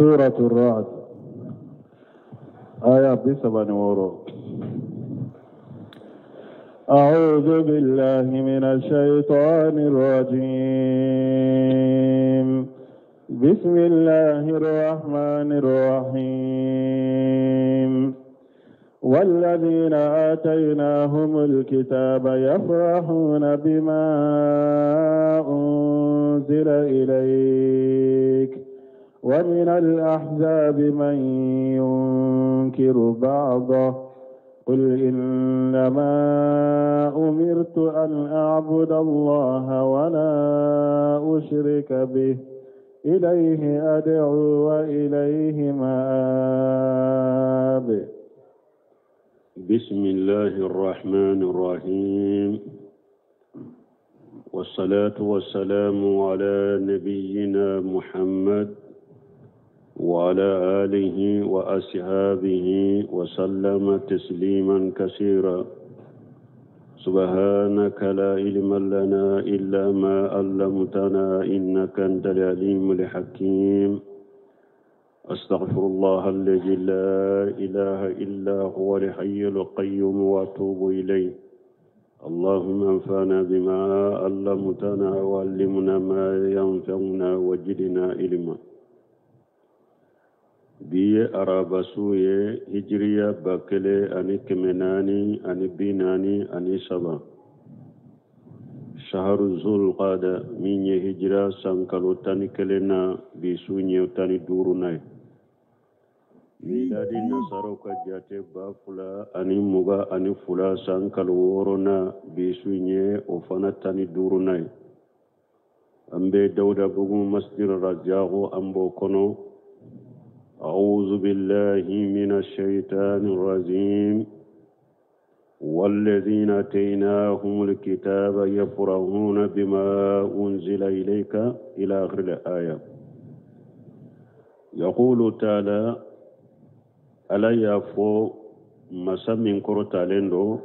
سورة الرعد آية 36. أعوذ بالله من الشيطان الرجيم. بسم الله الرحمن الرحيم. والذين آتيناهم الكتاب يفرحون بما أنزل إليك ومن الأحزاب من ينكر بعضه قل إنما أمرت أن أعبد الله ولا أشرك به إليه أدعو وإليه مآب. بسم الله الرحمن الرحيم، والصلاة والسلام على نبينا محمد وعلى آله وأصحابه وسلم تسليما كثيرا. سبحانك لا علم لنا إلا ما علمتنا إنك أنت العليم الحكيم. أستغفر الله الذي لا إله إلا هو الحي القيوم وأتوب إليه. اللهم انفعنا بما علمتنا وعلمنا ما ينفعنا وزدنا علما. Bi ye araba su ye, hijiriya 1443, shaharu zulqada, min ye hijira san kalo 11 na, bi su ye 15 na ye. Miladi nasaraw ka jate, 2022 san kalo 6 na, bi su ye o fana 15 na ye. An bɛ Dawudabugu Masjid Rajago, an b'o kɔnɔ. أعوذ بالله من الشيطان الرجيم. والذين آتيناهم الكتاب يفرحون بما أنزل إليك إلى آخر الآية. يقول تعالى: Ala y'a fɔ, masa min kɔrɔtalen don,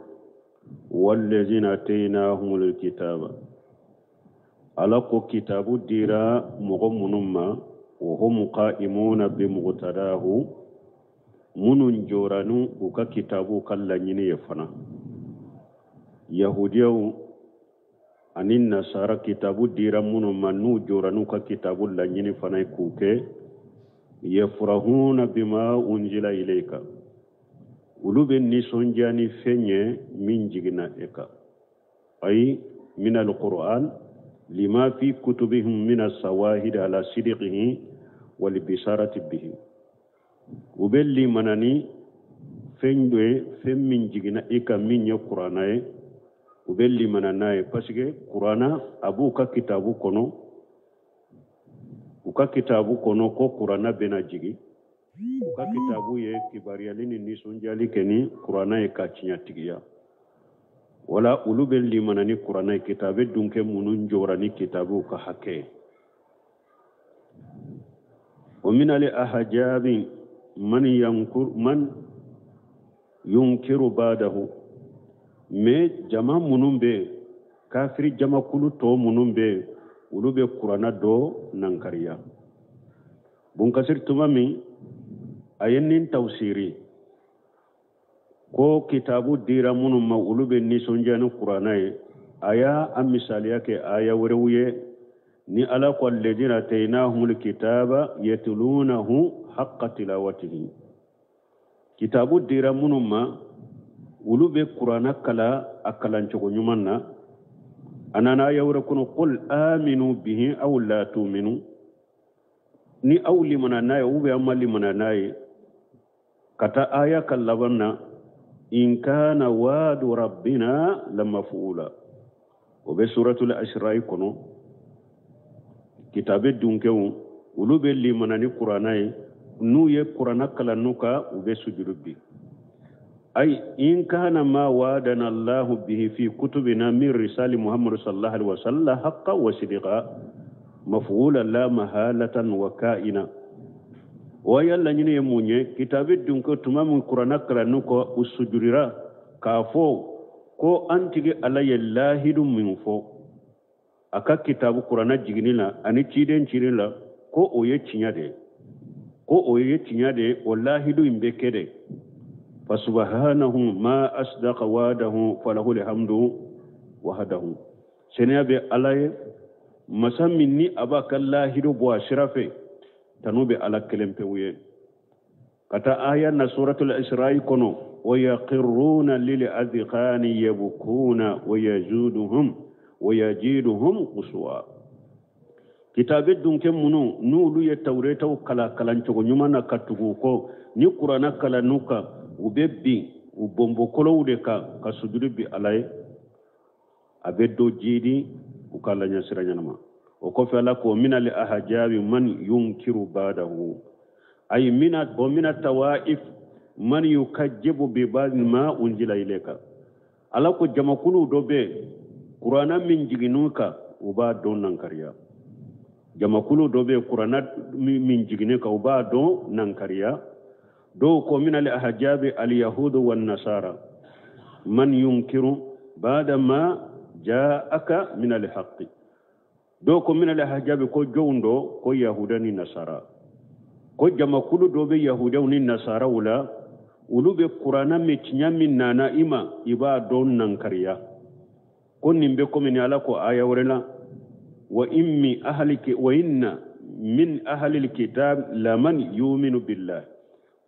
والذين آتيناهم الكتاب, Ala ko kitabu dira mɔgɔ minnu ma, وهم قائمون بمقتضاه, minnu jɔra n'u u ka kitabu ka laɲini ye fana, yahudiyaw ani nasara, kitabu dira minnu ma, n'u jɔra n'u ka kitabu laɲini fana ye k'u kɛ, يفرحون بما أنزل إليك, olu bɛ nisɔndiya ni fɛn ye min jiginna e kan, أي من القرآن لما في كتبهم من الشواهد على صدقه والبشارة به. U bɛ limana ni fɛn dɔ ye, fɛn min jiginna i kan, min ye kuranna ye. U bɛ limana n'a ye parce que kuranna a b'u ka kitabu kɔnɔ, u ka kitabu kɔnɔ ko kuranna bɛna jigin. U ka kitabu ye kibaruyali ni nisɔndiyali kɛ ni kuranna ye ka tiɲɛtigiya. Wala olu bɛ limana ni kuranna ye, kitabu dun kɛ minnu jɔra ni kitabuw ka hakɛ ye. ومن الأحزاب من ينكر من ينكر بعضه. Mais jama minnu bɛ yen, kafiri jamakulu tɔ minnu bɛ yen, olu bɛ kuranna dɔ nankariya. Bunkasiri, tuma min a ye nin tawsiri ko kitabu dira minnu ma, olu bɛ nisɔndiya ni kuranna ye, a y'a a misaliya kɛ aya wɛrɛw ye ni Ala ko الذين آتيناهم الكتاب يتلونه حق تلاوته. Kitabu dira minnu ma, olu bɛ kuranna kala a kalancogo ɲuman na. A nana aya wɛrɛ kɔnɔ: قل آمنوا به أو لا تؤمنوا, ni aw limana n'a ye ou bien aw ma limana n'a ye. Ka taa aya ka laban na: إن كان وعد ربنا لمفعولا. O bɛ suratul Isra'i kɔnɔ. Kitabe dunkew, olu bɛ limana ni kuranna ye. N'u ye kuranna kalan n'u ka, u bɛ sujudu bi. أي إن كان ما وعدنا الله به في كتبنا من رسالة محمد صلى الله عليه وسلم حقا وصدقا مفعولا لا محالة وكائنا. O aya laɲini ye mun ye? Kitabe dunke, tuma min kuranna kalan n'u ka, u sujudira k'a fɔ ko an tigi Ala ye lahidu min fɔ a ka kitabu kuranna jiginni la ani ciden cili la, ko o ye tiɲɛ de ye. Ko o ye tiɲɛ de ye, o lahidu in bɛ kɛ de. Fasubahanahu ma asdaqa wa'dahu falahu alhamdu wahdahu. Seniya bɛ Ala ye, masa min ni a b'a ka lahidu bɔ a sira fɛ, tanu bɛ Ala kelen pewu ye. Ka taa aya na suratul Isra'i kɔnɔ, wa yaqirruna lil adhiqani yabkuna wa yazuduhum wa yajiduhum khushu'a. Kitabe dunkɛ minnu n'olu ye tawuretaw kalan kalancogo ɲuman na ka tugu u kɔ, ni kuranna kalan'u kan, u bɛ bin u bɔnbɔkolow de kan ka sujudi bi Ala ye. A bɛ dɔ jiidi u ka Ala ɲɛsira ɲɛnama. O kɔfɛ Ala ko mina li ahajabi man yunkiru badahu ay mina wa mina tawaif man yukajibu bi ba'di ma unzila ilayka. Ala ko jamakulu dɔ bɛ kuranna min jiginn'u kan, u b'a dɔn nankariya. Jamakulu dɔ bɛ kuranna min jiginn'u kan, u b'a dɔn nankariya. Dɔw ko mina al ahjabi al yahudu wan nasara man yunkiru ba'da ma ja'aka min al haqqi. Dɔw ko mina al ahjabi ko jɔnw dɔ ko yahuda ni nasara, ko jamakulu dɔ bɛ yahudaw ni nasaraw la, olu bɛ kuranna min tiɲɛ min nana i ma, i b'a dɔn nankariya. Ko nin bɛ komi ni Ala ko aya wɛrɛ la, wa in min ahli wa inna min ahli alkitab laman yuminu billah.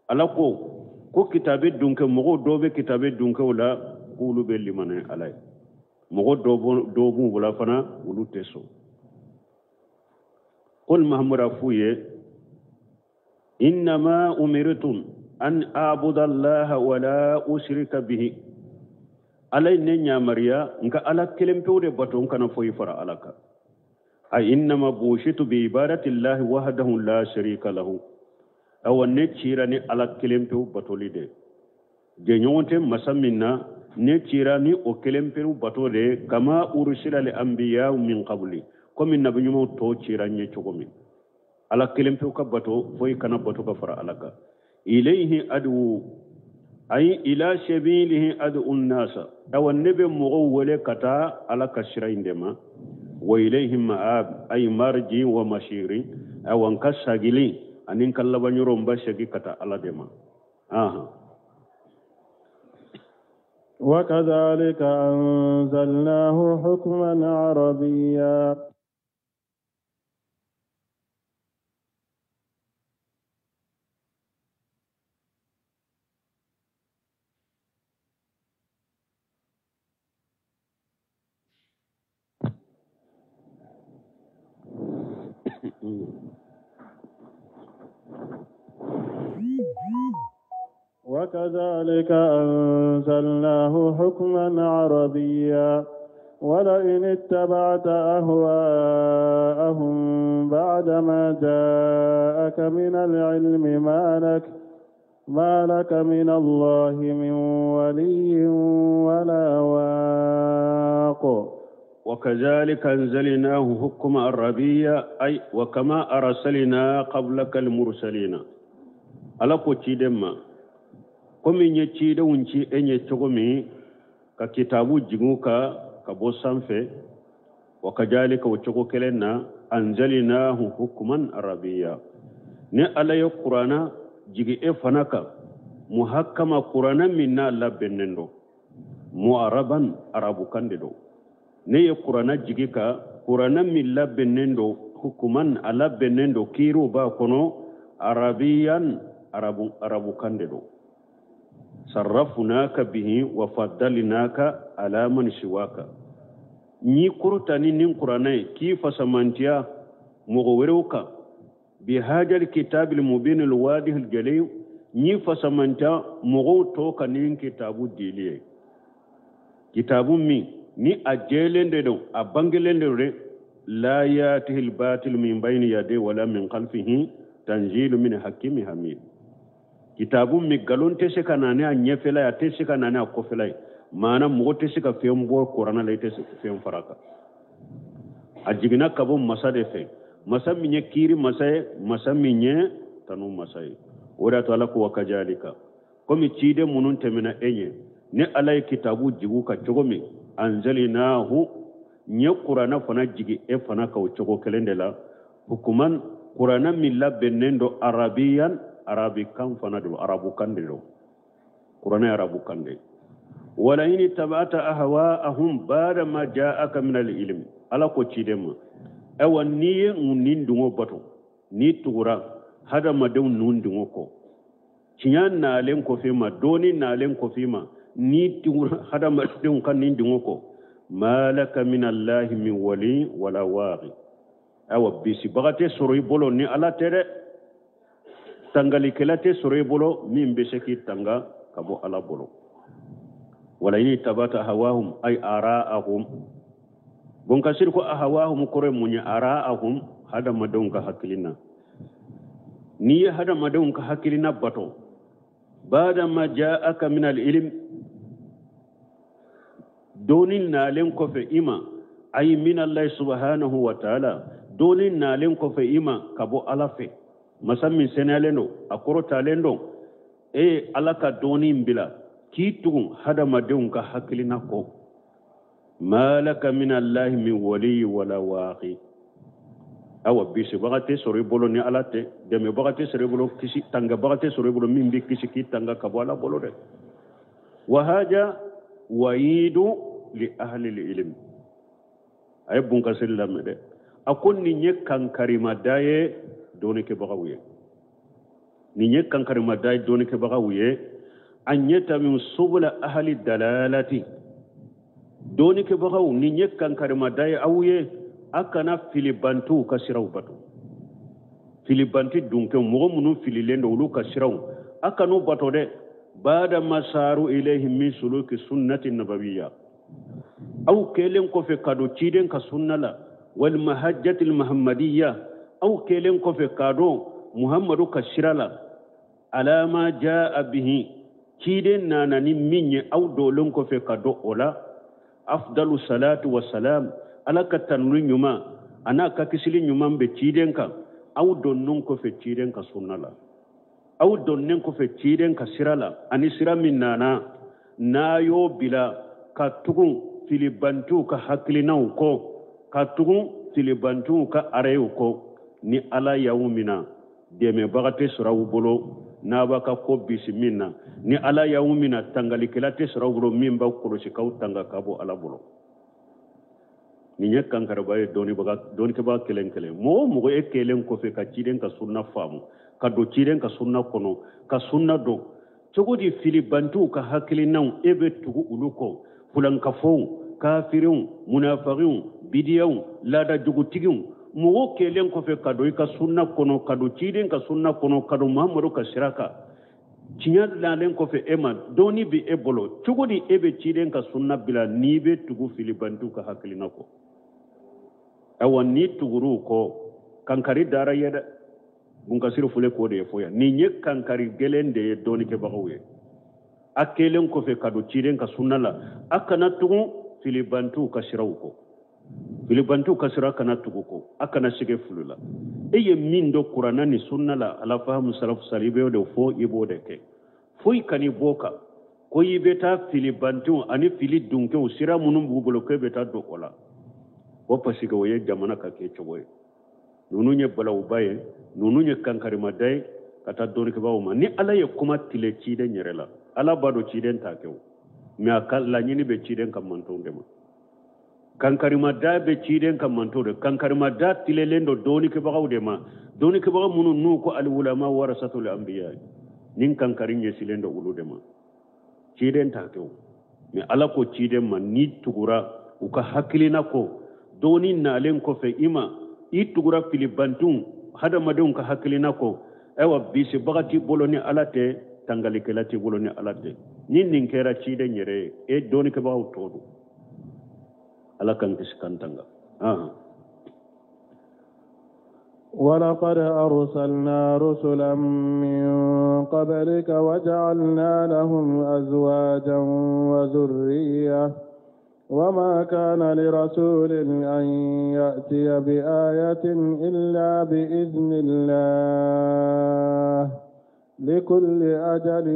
Ala ko kitabe dunkɛ mɔgɔw dɔw bɛ kitabe dunkɛw la k'olu bɛ limaniya Ala ye, mɔgɔ dɔw b'u la fana olu tɛ sɔn. Qul Mahamadu a f'u ye, innama umirtum an a'buda Allaha wa la ushrika bihi. Ala ye ne yamaruya n ka Ala kelen pewu de bato, n kana foyi fara Ala kan. A innama bushitu bi ibadati Allahi wahdahu la sharika lahu. Awa ne cira ni Ala kelen pewu batoli de, jɛɲɔgɔn tɛ masa min na, ne cira ni o kelen pewu bato de, kama ursila li anbiya min qabli, komi nabi ɲumanw tɔw cira n ye cogo min. Ala kelen pewu ka bato, foyi kana bato ka fara Ala kan. Ilayhi ad'u ay ila sabilihi ad'u an-nasa. Awa ne bɛ mɔgɔw wele ka taa Ala ka sira in de ma. Wa ilayhi ma'ab ay marji wa masiri. Awa n ka sagili ani n ka laban yɔrɔ n b'a segin ka taa Ala de ma. وكذلك أنزلناه حكما عربيا. وكذلك أنزلناه حكما عربيا ولئن اتبعت أهواءهم بعدما جاءك من العلم ما لك من الله من ولي ولا واق. وكذلك أنزلناه حكما عربيا أي وكما أرسلنا قبلك المرسلين. Ala ko ciden ma, komi n ye cidenw ci e ɲɛ cogo min ka kitabu jigin ka ka bɔ sanfɛ, wa kajalika o cogo kelen na anzalinahu hukman arabiya. Ni Ala ye kuranna jigi e fana kan, muhakkama kuranna min n'a labɛnnen don, muaraban arabukan de don. Ne ye kuranna jigi ka kuranna min labɛnnen don, hukuman a labɛnnen don, kiiriw b'a kɔnɔ, arabiyan arabukan de don. Sarrafunaka bihi wa faddalinaka ala man siwaka. N'i kɔrɔta ni nin kuranna ye k'i fasamantiya mɔgɔ wɛrɛw kan, bi hajal kitabil mubin al wadih al jalil, n'i fasamantiya mɔgɔw tɔw kan ni kitabu dili ye. Kitabu min ni a jɛlen de don, a bangelen de don dɛ. La yatihi al batil min bayni yadayhi wala min khalfihi tanzilu min hakimi hamid. Kitabu min nkalon tɛ se ka na ni a ɲɛfɛla ye, a tɛ se ka na ni a kɔfɛla ye. Maana mɔgɔ tɛ se ka fɛn bɔ kuranna la, i tɛ se ka fɛn fara a kan. A jiginna ka bɔ masa de fɛ, masa min ye kiiri masa ye, masa min ye tanu masa ye. O de y'a to Ala ko wa kajalika, komi ciden minnu tɛmɛna e ɲɛ, ni Ala ye kitabu jigin u kan cogo min, anzalinahu, n ye kuranna fana jigin e fana kan o cogo kelen de la, hukuman Kuranɛ min labɛnnen don arabiyan, arabikan fana don, arabukan de don. Kuranɛ arabukan de. Wala in ittaba'ata ahwa'ahum ba'da ma ja'aka min al-ilm. Ala ko ciden ma, ayiwa n'i ye nin dungo bato, n'i tugura hadamadenw nun dungo kɔ, tiɲɛ nalen kɔfɛ ma, dɔnni nalen kɔfɛ ma, n'i tugura hadamadenw ka nin dungo kɔ, ma laka min allahi min wali wala waqi. Ayiwa bisibaga tɛ sɔrɔ i bolo ni Ala tɛ dɛ, tangalikɛla tɛ sɔrɔ i bolo min bɛ se k'i tanga ka bɔ Ala bolo. Wala in ittaba'ta ahwahum ay ara'ahum. Bon kasir ko ahwahum kɔrɔ ye mun ye? Ara'ahum, hadamadenw ka hakilina. N'i ye hadamadenw ka hakilina bato, ba'da ma ja'aka min al-ilm, dɔnni nalen kɔfɛ i ma, ay min Allah subhanahu wa ta'ala, dɔnni nalen kɔfɛ i ma ka bɔ Ala fɛ, masa min seniyalen don, a kɔrɔtalen don, e ye Ala ka dɔnni bila k'i tugun hadamadenw ka hakilina kɔ. Ma laka min allahi min wali wala waqi. Awa bisibaga tɛ sɔrɔ i bolo ni Ala tɛ, dɛmɛbaga tɛ sɔrɔ i bolo, kisi tangabaga tɛ sɔrɔ i bolo min bɛ kisi k'i tanga ka bɔ Ala bolo dɛ. Wa haja wa'idu li ahli ilm. A ye bunkasiri lamɛn dɛ. A ko nin ye kankarimada ye dɔnnikɛbagaw ye. Nin ye kankarimada ye dɔnnikɛbagaw ye. An yatabi'u subula ahli dalalati. Dɔnnikɛbagaw, nin ye kankarimada ye aw ye, a kana filibantiw ka siraw bato. Filibanti dunkɛw, mɔgɔ minnu fililen don olu ka siraw, a kan'u bato dɛ. Bada masaru ilayhi min suluki sunnati nabawiyya. Aw kɛlen kɔfɛ ka don ciden ka sunna la, wal mahajjatil muhammadiyya, aw kɛlen kɔfɛ ka don Muhammadu ka sira la, ala ma jaa bihi, ciden nana ni min ye, aw dolen kɔfɛ ka don o la, afdalu salatu wa salam, Ala ka tanuni ɲuman a n'a ka kisili ɲuman bɛ ciden kan, aw donnen kɔfɛ ciden ka sunna la, aw donnen kɔfɛ ciden ka sira la, ani sira min nana n'a y'o bila ka tugun filibantiw ka hakilinaw kɔ, ka tugun filibantiw ka arayew kɔ, ni Ala y'aw mina, dɛmɛbaga tɛ sɔrɔ aw bolo n'a b'a ka ko bisi min na, ni Ala y'aw mina, tangalikɛla tɛ sɔrɔ aw bolo min b'aw kɔlɔsi k'aw tanga ka bɔ Ala bolo. Nin ye kankaraba ye dɔnnikɛbaga kelen kelen. Mɔgɔ o mɔgɔ e kelen kɔfɛ ka ciden ka sunna faamu, ka don ciden ka sunna kɔnɔ, ka sunna dɔn, cogo di filibantiw ka hakilinaw e bɛ tugu olu kɔ, fulankafow, kafiriw, munafagiw, bidiyaw, laadajugutigiw, mɔgɔ kelen kɔfɛ ka don i ka sunna kɔnɔ, ka don ciden ka sunna kɔnɔ, ka don Muhammadu ka sira kan, tiɲɛ nalen kɔfɛ e ma, dɔnni bɛ e bolo, cogo di e bɛ ciden ka sunna bila n'i bɛ tugu filibantiw ka hakilina kɔ? Ayiwa n'i tugur'u kɔ, kankari dara ye dɛ. Bunkasiri fule k'o de ye fɔ yan. Nin ye kankari gɛlɛn de ye dɔnnikɛbagaw ye. A kɛlen kɔfɛ ka don ciden ka sunna la, a kana tugu filibantiw ka siraw kɔ. Filibantiw ka sira kana tugu kɔ, a kana sɛgɛ fili la. E ye min dɔn kuranna ni sunna la, ala fahamu salafu sali, i b'o de fɔ, i b'o de kɛ. Foyi kan'i bɔ kan ko i bɛ taa filibantiw ani fili dunkɛw sira minnu b'u bolo k'e bɛ taa don o la. O parce que o ye jamana ka kɛ cogo ye. Ninnu ye balawuba ye, ninnu ye kankarimada ye ka taa dɔnnikɛbagaw ma. Ni Ala ye kuma tile ciden yɛrɛ la, Ala b'a dɔn ciden t'a kɛ o, mais a ka laɲini bɛ ciden ka mantonw de ma. Kankarimada bɛ ciden ka mantonw de, kankarimada tilelen don dɔnnikɛbagaw de ma, dɔnnikɛbaga minnu n'u ko alwulama warasatul anbiya, nin kankari ɲɛsilen don olu de ma. Ciden t'a kɛ o, mais Ala ko ciden ma, n'i tugura u ka hakilina kɔ, dɔnni nalen kɔfɛ i ma, i tugura filibantiw hadamadenw ka hakilina kɔ, ayiwa bisibaga t'i bolo ni Ala tɛ, tangalikɛla t'i bolo ni Ala tɛ. Ni nin kɛra ciden yɛrɛ ye, e dɔnnikɛbagaw tɔ don. Ala k'an kisi k'an tanga. ولقد أرسلنا رسلا من قبلك وجعلنا لهم أزواجا وذرية وما كان لرسول أن يأتي بآية إلا بإذن الله لكل أجل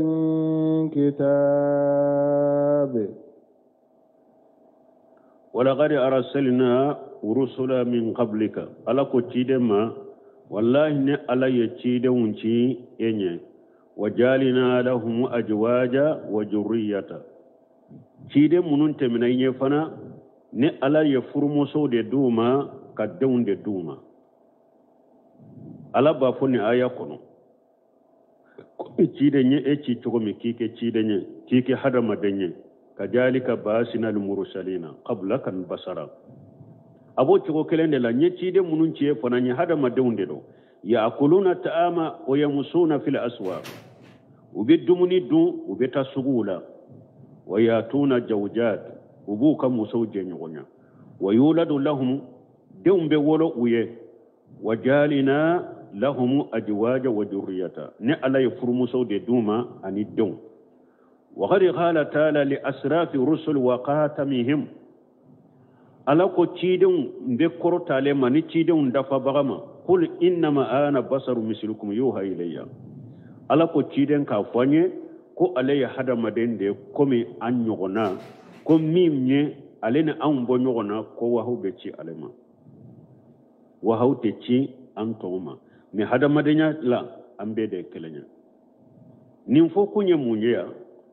كتاب. ولقد أرسلنا رسلا من قبلك، ala ko ciden ma, Wallahi ne Ala ye cidenw ci e ɲɛ. Wa jalina lahum ajwaja wa jurriyata. Ciden minnu tɛmɛna i ɲɛ fana, ne Ala ye furumusow de d'u ma ka denw de d'u ma. Ala b'a fɔ nin aya kɔnɔ ko ciden ye e ci cogo min k'i kɛ ciden ye, k'i kɛ hadamaden ye, kajalika baasina almursalina qablaka basara. A b'o cogo kelen de la, n ye ciden minnu ci e fana ɲɛ, hadamadenw de don. Yaakuluna ta'ama wa yamusuna fil aswaq, u bɛ dumuni dun, u bɛ taa suguw la. Wa yatuna jawjat, u b'u ka musow jɛɲɔgɔnya. Wa yuladu lahum, denw bɛ wolo u ye. Wa jalina lahum ajwaja wa jurriyata, ne Ala ye furumusow de d'u ma ani denw. Wa qad qala ta'ala li asrafi rusul wa qatamihim, Ala ko cidenw bɛ kɔrɔtalen ma ni cidenw dafabaga ma, qul innama ana basaru mislukum yuha ilayya. Ala ko ciden k'a fɔ an ye ko ale ye hadamaden de ye komi an ɲɔgɔnna, ko min ye ale ni anw bɔ ɲɔgɔn na, ko wahaw bɛ ci ale ma, wahaw tɛ ci an tɔw ma. Mais hadamadenya la an bɛɛ de ye kelen ye. Nin fɔ kun ye mun ye yan?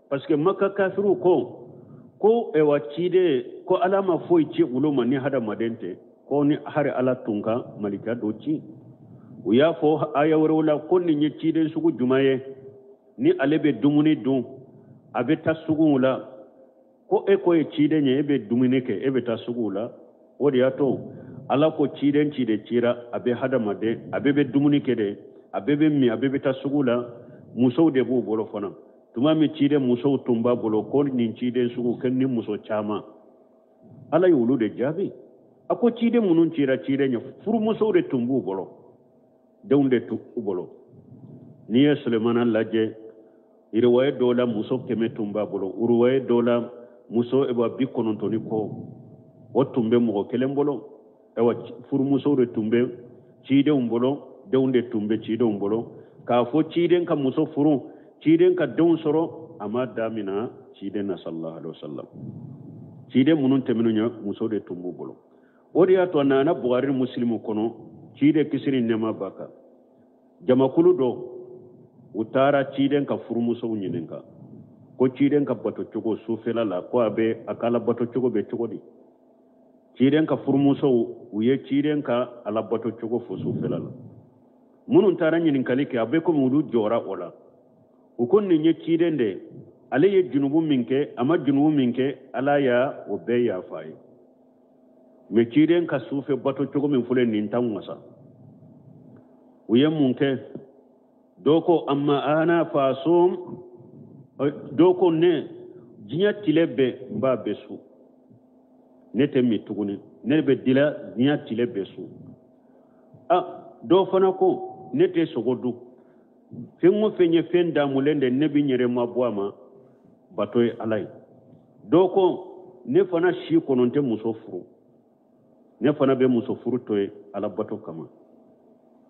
Parce que Maka kafiriw ko ewa ciden ko Ala ma foyi ci olu ma ni hadamaden tɛ, ko ni hari Ala tun ka malika dɔ ci. U y'a fɔ aya wɛrɛw la ko nin ye ciden sugu jumɛn ye ni ale bɛ dumuni dun, a bɛ taa suguw la, ko e ko ye ciden ye, e bɛ dumuni kɛ, e bɛ taa suguw la. O de y'a to Ala ko ciden ci de cira, a bɛ hadamaden, a bɛɛ bɛ dumuni kɛ de, a bɛɛ bɛ min, a bɛɛ bɛ taa sugu la, musow de b'u bolo fana. Tuma min ciden musow tun b'a bolo, ko nin ciden sugu kɛ ni muso caman. Ala ye olu de jaabi, a ko ciden minnu cira ciden ye, furumusow de tun b'u bolo, denw de tun b'u bolo. N'i ye Sulemana lajɛ, riwaye dɔw la muso 100 tun b'a bolo, riwaye dɔw la muso 90 ni kɔ, o tun bɛ mɔgɔ kelen bolo. Ayiwa, furumusow de tun bɛ cidenw bolo, denw de tun bɛ cidenw bolo. K'a fɔ ciden ka muso furu, ciden ka denw sɔrɔ, a ma damina ciden na sallallahu alaihi wasallam. Ciden minnu tɛmɛn'u ɲɛ, muso de tun b'u bolo. O de y'a to a nana Bukhari Muslimu kɔnɔ, ciden kisi ni nɛɛma b'a kan, jamakulu dɔ u taara ciden ka furumusow ɲininka ko ciden ka bato cogo sufɛla la, ko a bɛ a ka ala bato cogo bɛ cogo di. Ciden ka furumusow u ye ciden ka ala bato cogo fɔ sufɛla la. Minnu taara ɲininkali kɛ, a bɛ komi olu jɔra o la. U ko nin ye ciden de ye, ale ye junubu min kɛ, a ma junubu min kɛ, Ala y'a o bɛɛ yafa a ye. Mais ciden ka sufɛ bato cogo min filɛ nin t'anw wasa. U ye mun kɛ? Dɔw ko amma ana fasum, dɔw ko ne diɲɛ tile bɛɛ n b'a bɛɛ su, ne tɛ min tuguni, ne bɛ dila diɲɛ tile bɛɛ su. Dɔw fana ko ne tɛ sogo dun, fɛn o fɛn ye fɛn damulen de, ne bɛ n yɛrɛ mabɔ a ma, bato ye Ala ye. Dɔw ko ne fana si kɔnɔ n tɛ muso furu, ne fana bɛ muso furu to yen Ala bato kama.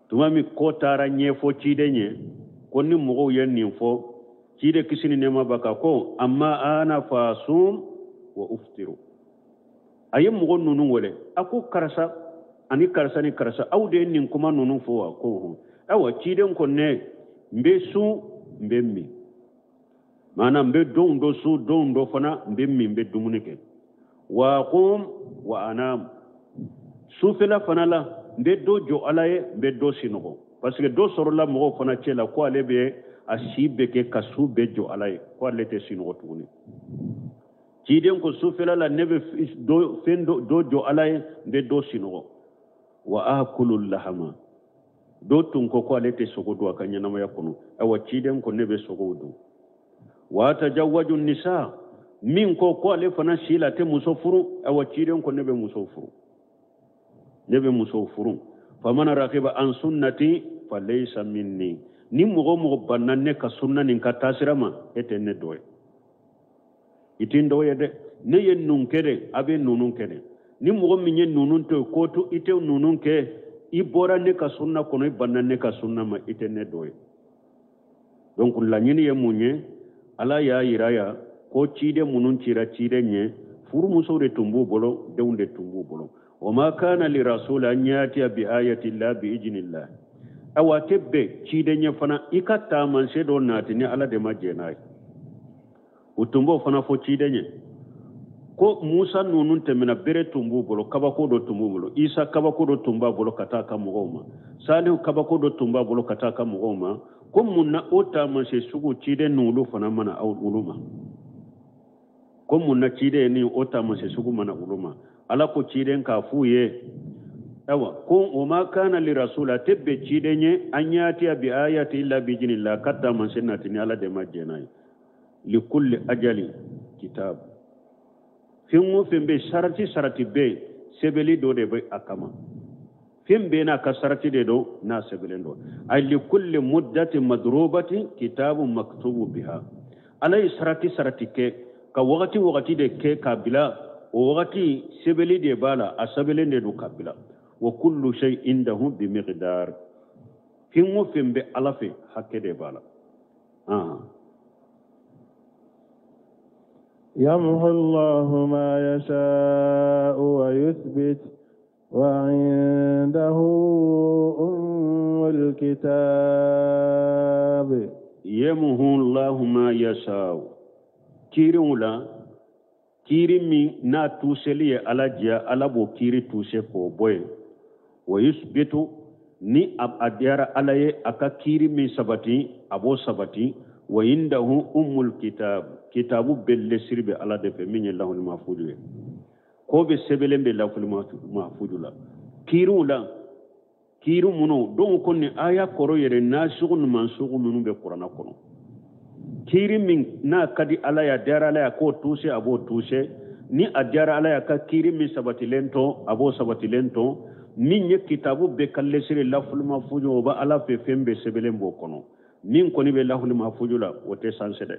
Tuma min ko taara ɲɛfɔ ciden ye ko ni mɔgɔw ye nin fɔ, ciden kisi ni nɛɛma b'a kan ko amma ana fasum wa uftiru. A ye mɔgɔ ninnu wele, a ko karisa ani karisa ni karisa, aw de ye nin kuma ninnu fɔ wa? Ko hɔn. Ayiwa, ciden ko ne n bɛ sun, n bɛ min, maana n bɛ don dɔ sun, don dɔ fana n bɛ min, n bɛ dumuni kɛ. Wa qum wa anam, sufɛla fana la n bɛ dɔ jɔ Ala ye, n bɛ dɔ sinɔgɔ. Parce que dɔ sɔrɔla mɔgɔw fana cɛ la ko ale bɛ a si bɛɛ kɛ ka su bɛɛ jɔ Ala ye, ko ale tɛ sinɔgɔ tuguni. Ciden ko sufɛla la ne bɛ fɛn dɔ jɔ Ala ye, n bɛ dɔ sinɔgɔ. Wa akulu lahama, dɔ tun ko ko ale tɛ sogo dun a ka ɲɛnamaya kɔnɔ. Ayiwa, ciden ko ne bɛ sogow dun. Wa tajawwaju nisa, min ko ko ale fana si la tɛ muso furu, ayiwa, ciden ko ne bɛ muso furu, ne bɛ muso furu. Faman rakiba an sunnati falaysa minni, ni mɔgɔ o mɔgɔ banna ne ka sunna nin ka taasira ma, e tɛ ne dɔ ye, i tɛ n dɔ ye dɛ. Ne ye ninnu kɛ dɛ, a bɛ ninnu kɛ dɛ. Ni mɔgɔ min ye ninnu to yen ko to i tɛ ninnu kɛ, i bɔra ne ka sunna kɔnɔ, i banna ne ka sunna ma, i tɛ ne dɔ ye. Donc laɲini ye mun ye? Ala y'a yira yan ko ciden minnu cira ciden ɲɛ, furumusow de tun b'u bolo, denw de tun b'u bolo. Wa ma kana li rasul an yatiya bi ayati llahi bi idhnillah. Awa a tɛ bɛn ciden ye fana i ka taamasiyɛn dɔ nati ni Ala de ma jɛn n'a ye. U tun b'o fana fɔ ciden ye ko Musa ninnu tɛmɛna bere tun b'u bolo, kabako dɔ tun b'u bolo, Isa kabako dɔ tun b'a bolo ka taa a ka mɔgɔw ma, Salihu kabako dɔ tun b'a bolo ka taa a ka mɔgɔw ma, ko mun na o taamasiyɛn sugu ciden ninnu fana ma na olu ma? Ko mun na ciden ni o taamasiyɛn sugu ma na olu ma? Ala ko ciden k'a f'u ye, awa ko o ma kana li rasul, a tɛ bɛn ciden ye an yatiya bi ayati illa bi iznillah, ka taamasiyɛn nati ni Ala de ma jɛn n'a ye. Likulli ajali kitab, fɛn o fɛn bɛ sarati sarati bɛ yen, sɛbɛnli dɔ de bɛ a kama, fɛn bɛɛ n'a ka sarati de don n'a sɛbɛnlen don. Ay likulli muddati madrubati kitabu maktubu biha, Ala ye sarati sarati kɛ ka wagati wagati de kɛ k'a bila, o wagati sɛbɛnli de b'a la, a sɛbɛnlen de don k'a bila. Wa kullu shay indahu bi miqdar, fɛn o fɛn bɛ Ala fɛ hakɛ de b'a la. يمحو الله ما يشاء ويثبت وعنده أم الكتاب. يمحو الله ما يشاء, kiiriw la kiiri min n'a tuuseli ye Ala diya, Ala b'o kiiri tuuse k'o bɔ yen. Wa yusbitu, ni a diyara Ala ye a ka kiiri min sabati, a b'o sabati. Wa indahu ummul kitab, kitabu bɛɛ lesiri bɛ Ala de fɛ, min ye lahul mahfudu ye, ko bɛ sɛbɛnlen bɛ lahul mahfudu la. Kiiriw la kiiri minnu donc ko nin aya kɔrɔ yɛrɛ nasugu ni mansugu minnu bɛ kuranna kɔnɔ, kiiri min n'a ka di Ala ye, a diyara Ala ye a k'o tuuse, a b'o tuuse. Ni a diyara Ala ye a ka kiiri min sabatilen to, a b'o sabatilen to. Min ye kitabu bɛɛ ka lesiri lahul mahfudu, o bɛ Ala fɛ, fɛn bɛɛ sɛbɛnlen b'o kɔnɔ. Min kɔni bɛ lahul mahfudu la, o tɛ sanse dɛ.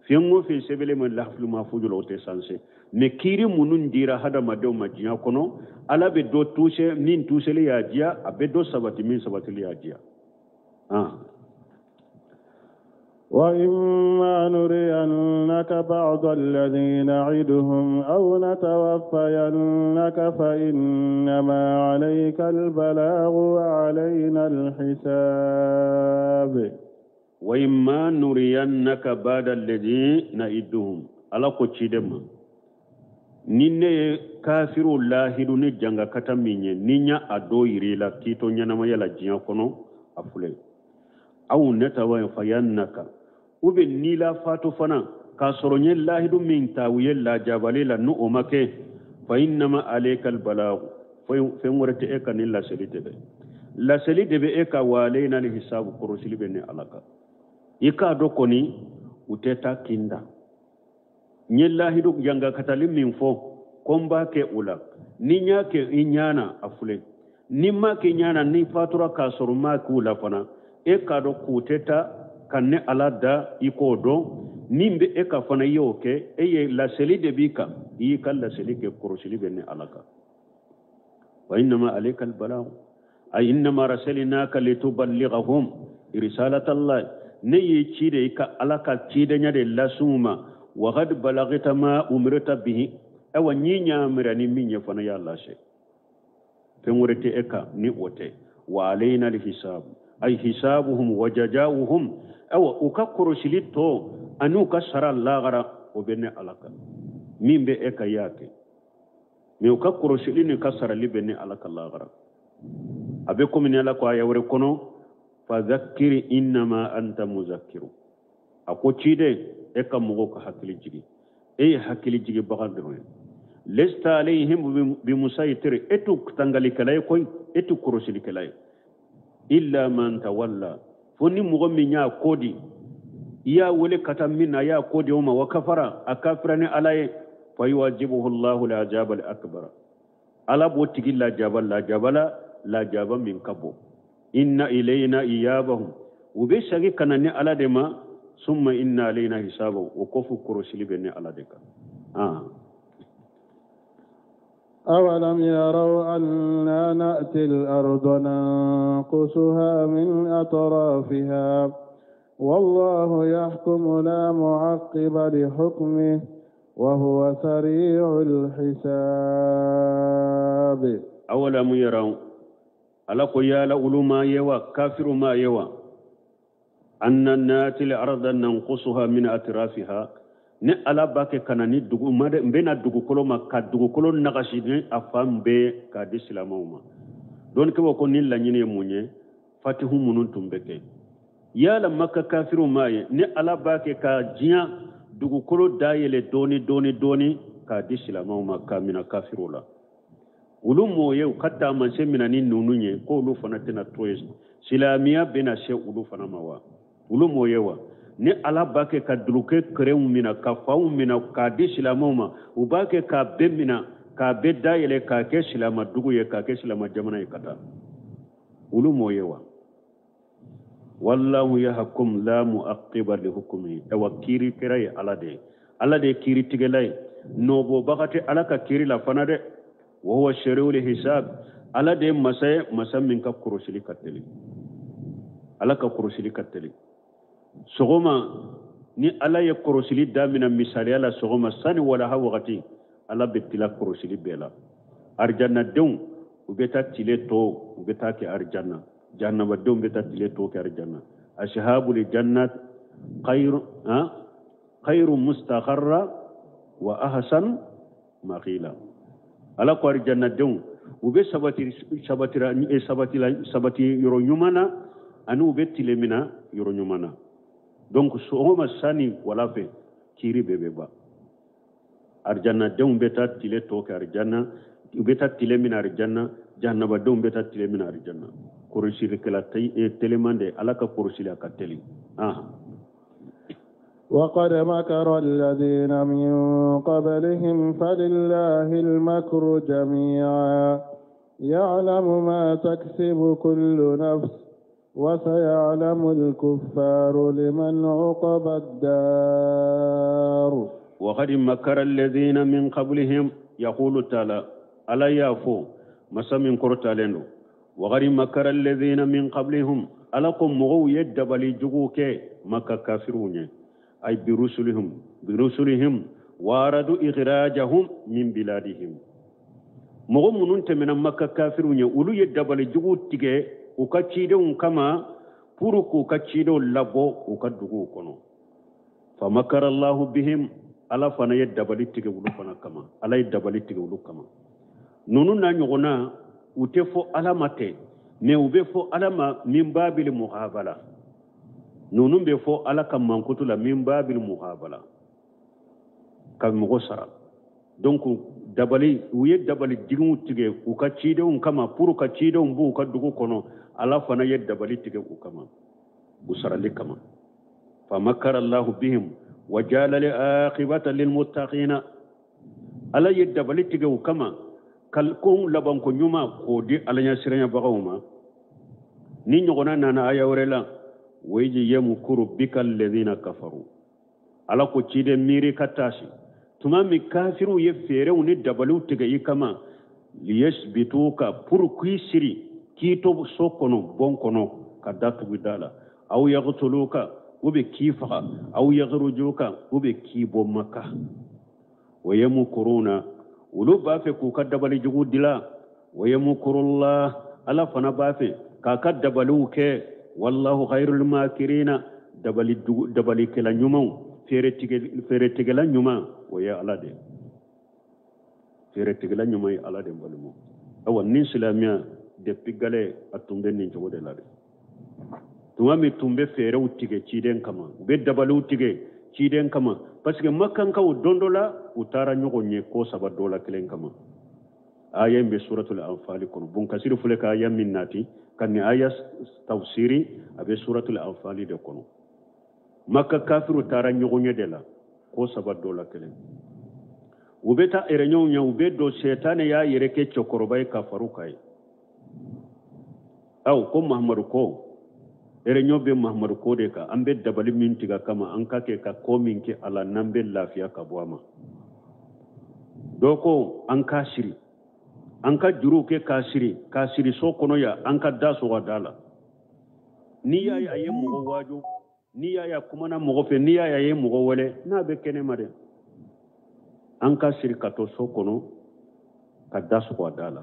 Fɛn o fɛn sɛbɛnlen bɛ lahul mahfudu la, o tɛ sanse. Mais kiiri minnu dira hadamadenw ma diɲɛ kɔnɔ, Ala bɛ dɔ tuuse min tuuseli y'a diya, a bɛ dɔ sabati min sabatili y'a diya. وإما نرينك بعض الذي نعدهم أو نتوفينك فإنما عليك البلاغ وعلينا الحساب. وإما نرينك بعد الذي نعدهم, Ala ko ciden ma, ni ne ye kafiru lahidu ni janga kata min ye, ni ɲa a dɔ yiri la k'i to ɲɛnamaya la diɲɛ kɔnɔ, a filɛ aw natawafayannaka, u bɛ n'i la fatu fana k'a sɔrɔ n ye lahidu min ta u ye lajabali la, n'o ma kɛ, fa innama alayka albalagu, fɛn wɛrɛ tɛ e ka ni laseli tɛ dɛ, laseli de bɛ e ka, wa alayna alhisabu, kɔrɔsili bɛ ne Ala kan. I k'a dɔn kɔni u tɛ taa kinda. N ye lahidu janga katali min fɔ ko n b'a kɛ u la, ni n y'a kɛ i ɲana, a filɛ, ni n m'a kɛ ɲana, ni fatura k'a sɔrɔ n m'a k'u la fana, e k'a dɔn k'u tɛ taa ka ne Ala da, i k'o dɔn. Min bɛ e ka fana, i y'o kɛ, e ye laseli de b'i kan, i y'i ka laseli kɛ, kɔrɔsili bɛ ne Ala kan. Wa innama alayka albalagh, ay innama arsalnaka lituballighahum risalatallahi, ne y'i ci de i ka Ala ka cidenya de las'u ma. Wa qad balagta ma umirta bihi, awa ñi ñaamira ni min ye fana y'a lase, fɛn wɛrɛ tɛ e kan ni o tɛ. Wa alayna alhisabu, ay hisabuhum wa jazauhum, awa u ka kɔrɔsili tɔ ani u ka sara lagara, o bɛ ne Ala kan. Min bɛ e ka y'a kɛ, mais u ka kɔrɔsili ni ka sarali bɛ ne Ala ka lagara. A bɛ komi ni Ala ko aya wɛrɛ kɔnɔ, fadhakkiri innama anta muzakkiru, a ko ciden e ka mɔgɔw ka hakili jigi, e ye hakili jigibaga dɔrɔn ye. Lesta alayhim bimusaytir, e t'u tangalikɛla ye koyi, e t'u kɔrɔsilikɛla ye. Illa man tawalla, fo ni mɔgɔ min y'a ko di, i y'a wele ka taa min na, a y'a ko di o ma, wa kafara, a kafira ni Ala ye, fa yuwajibuhu llahu alazaba al akbar, Ala b'o tigi lajaba lajaba la lajaba min ka bon. Inna ilayna iyabahum, u bɛ segin ka na ni Ala de ma, summa inna alayna hisabahum, o kɔfɛ kɔrɔsili bɛ ni Ala de kan. أولم يروا أنا نأتي الأرض ننقصها من أطرافها والله يحكم لا معقب لحكمه وهو سريع الحساب. أولم يروا. Ala ko yala olu m'a ye wa, kafiru m'a ye wa, anna natil arda nanqusuha min atrafiha, ni Ala b'a kɛ ka na ni dugu ma dɛ, n bɛna dugukolo ma ka dugukolo nagasi ni a fan bɛɛ k'a di silamɛw ma. Dɔnnikɛbaw ko ni laɲini ye mun ye? Fatihu minnu tun bɛ kɛ, yala Maka kafiriw m'a ye ni Ala b'a kɛ ka diɲɛ dugukolo dayɛlɛ dɔɔni dɔɔni dɔɔni k'a di silamɛw ma k'a mina kafiriw la? Olu m'o ye. U ka taamasiyɛn mina ni ninnu ye ko olu fana tɛna to yen, silamɛya bɛna se olu fana ma wa? Olu m'o ye wa, ni Ala b'a kɛ ka duruke kerenw mina, ka fanw mina k'a di silamɛw ma, u b'a kɛ k'a bɛɛ mina, k'a bɛɛ dayɛlɛ, k'a kɛ silama dugu ye, k'a kɛ silama jamana ye ka taa? Olu m'o ye wa? Wallahu yahkum la muaqiba li hukmihi. Awa, kiiri kɛra ye Ala de ye, Ala de ye kiiritigɛla ye, nɔbɔbaga tɛ Ala ka kiiri la fana dɛ. Wa huwa sari'ul hisab. Ala de ye masa ye, masa min ka kɔrɔsili ka teli. Ala ka kɔrɔsili ka teli. Sɔgɔma ni Ala ye kɔrɔsili damina, misaliya la sɔgɔma sani walaha wagati, Ala bɛ tila kɔrɔsili bɛɛ la. Arijannadenw, u bɛ taa tile tɔ, u bɛ taa kɛ arijanna. Jahanamadenw bɛ taa tile tɔ kɛ arijanna. Ashabul jannat khayru ha khayru mustaqarra wa ahsan maqila. Ala ko arijannadenw, u bɛ sabati sabatira sabatila sabati yɔrɔ ɲuman na, ani u bɛ tile min na yɔrɔ ɲuman na. Donc sɔgɔma sani wala fɛ, kiiri bɛɛ bɛ ban. Arijannadenw bɛ taa tile tɔ kɛ arijanna, u bɛ taa tile min arijanna. Jahannabadenw bɛ taa tile min arijanna. Kɔrɔsilikɛla teliman de, Ala ka kɔrɔsili a ka teli. وقد مكر الذين من قبلهم فلله المكر جميعا، يعلم ما تكسب كل نفس، وسيعلم الكفار لمن عقبى الدار. وقد مكر الذين من قبلهم. يقول تعالى، Ala y'a fɔ, masa min kɔrɔtalen don, وقد مكر الذين من قبلهم. Ala ko mɔgɔw ye dabali jugu kɛ Maka kafiriw ɲɛ, ay برسلهم وأرادوا إخراجهم من بلادهم. Mɔgɔ minnu tɛmɛna Maka kafiriw ɲɛ, olu ye dabali jugu tigɛ u ka cidenw kama pour k'u ka cidenw labɔ u ka duguw kɔnɔ. فمكر الله بهم. Ala fana ye dabali tigɛ olu fana kama. Ala ye dabali tigɛ olu kama. Ninnu n'a ɲɔgɔnna, u tɛ fɔ Ala ma tɛ, mais u bɛ fɔ Ala ma من باب المقابلة. Ninnu bɛ fɔ Ala ka mankutu la من باب المقابلة, ka mɔgɔ sara. Donc dabali, u ye dabali digiw tigɛ u ka cidenw kama pour ka cidenw b'u ka dugu kɔnɔ. Ala fana ye dabali tigɛ u kama, u sarali kama. فمكر الله بهم وجعل العاقبة للمتقين. Ala ye dabali tigɛ u kama ko labanko ɲuman k'o di Ala ɲɛsiranyabagaw ma. Ni ɲɔgɔnna nana aya wɛrɛ la, وإذ يمكر بك الذين كفروا. Ala ko ciden, miiri ka taasi tuma min kafiriw ye feerew ni dabaliw tigɛ i kama, ليثبتوك, pour k'i siri, k'i to so kɔnɔ, bon kɔnɔ, ka da tugu da la, أو يقتلوك, u bɛ k'i faga, أو يخرجوك, u bɛ k'i bɔ Maka. ويمكرون, olu b'a fɛ k'u ka dabali jugu dila. ويمكر الله, Ala fana b'a fɛ k'a ka dabaliw kɛ. والله خير الماكرين. Dabali dabalikɛla ɲumanw, feeretigɛla ɲuman, o ye Ala de. Feeretigɛla ɲuman ye Ala de. N balimaw, awa, ni silamɛya depuis gale, a tun bɛ nin cogo de la dɛ. Tuma min tun bɛ feerew tigɛ ciden kama, u bɛ dabaliw tigɛ ciden kama, parce que Makankaw, don dɔ la, u taara ɲɔgɔn ye ko saba dɔ la kelen kama. Aya in bɛ Suratul Anfali kɔnɔ. Bon, kasiri filɛ ka aya min nati ka nin aya tafsiri, a bɛ Suratul Anfali de kɔnɔ. Maka kafiru taara ɲɔgɔn ye de la ko saba dɔ la kelen. U bɛ taa réunion ɲɛ, u bɛ don, sɛtanɛ y'a yɛrɛ kɛ cɛkɔrɔba ye ka far'u kan ye. Aw ko Mahamadu ko réunion bɛ Mahamadu ko de kan, an bɛ dabali min tigɛ kama, an ka kɛ ka ko min kɛ a la n'an bɛ lafiya ka bɔ a ma. Dɔ ko an k'a siri, an ka juruw kɛ k'a siri, k'a siri so kɔnɔ yan, an ka da sɔgɔ da la. N'i y'a ye a ye mɔgɔ waaju, n'i y'a ye a kumana mɔgɔ fɛ, n'i y'a ye a ye mɔgɔ wele, n'a bɛ kɛnɛ ma dɛ, an ka siri ka to so kɔnɔ ka da sɔgɔ a da la.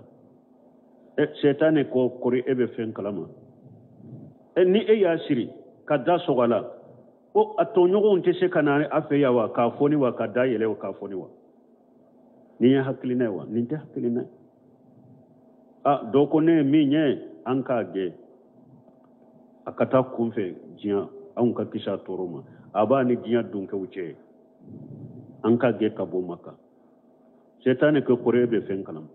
Sɛtanɛ ko kori e bɛ fɛn kalama. Ni e y'a siri ka da sɔgɔ a la, o a tɔɲɔgɔnw tɛ se ka na a fɛ yan wa k'a foni wa, ka da yɛlɛ wa k'a foni wa? Nin ye hakilina ye wa? Nin tɛ hakilina ye. A dɔ ko ne ye min ye, an k'a gɛn a ka taa kunfɛ diɲɛ, anw ka kisi a tɔɔrɔ ma. A b'a ni diɲɛ donkɛw cɛ, an k'a gɛn ka bɔ Maka. Sɛtanɛ ko kori e bɛ fɛn kalama.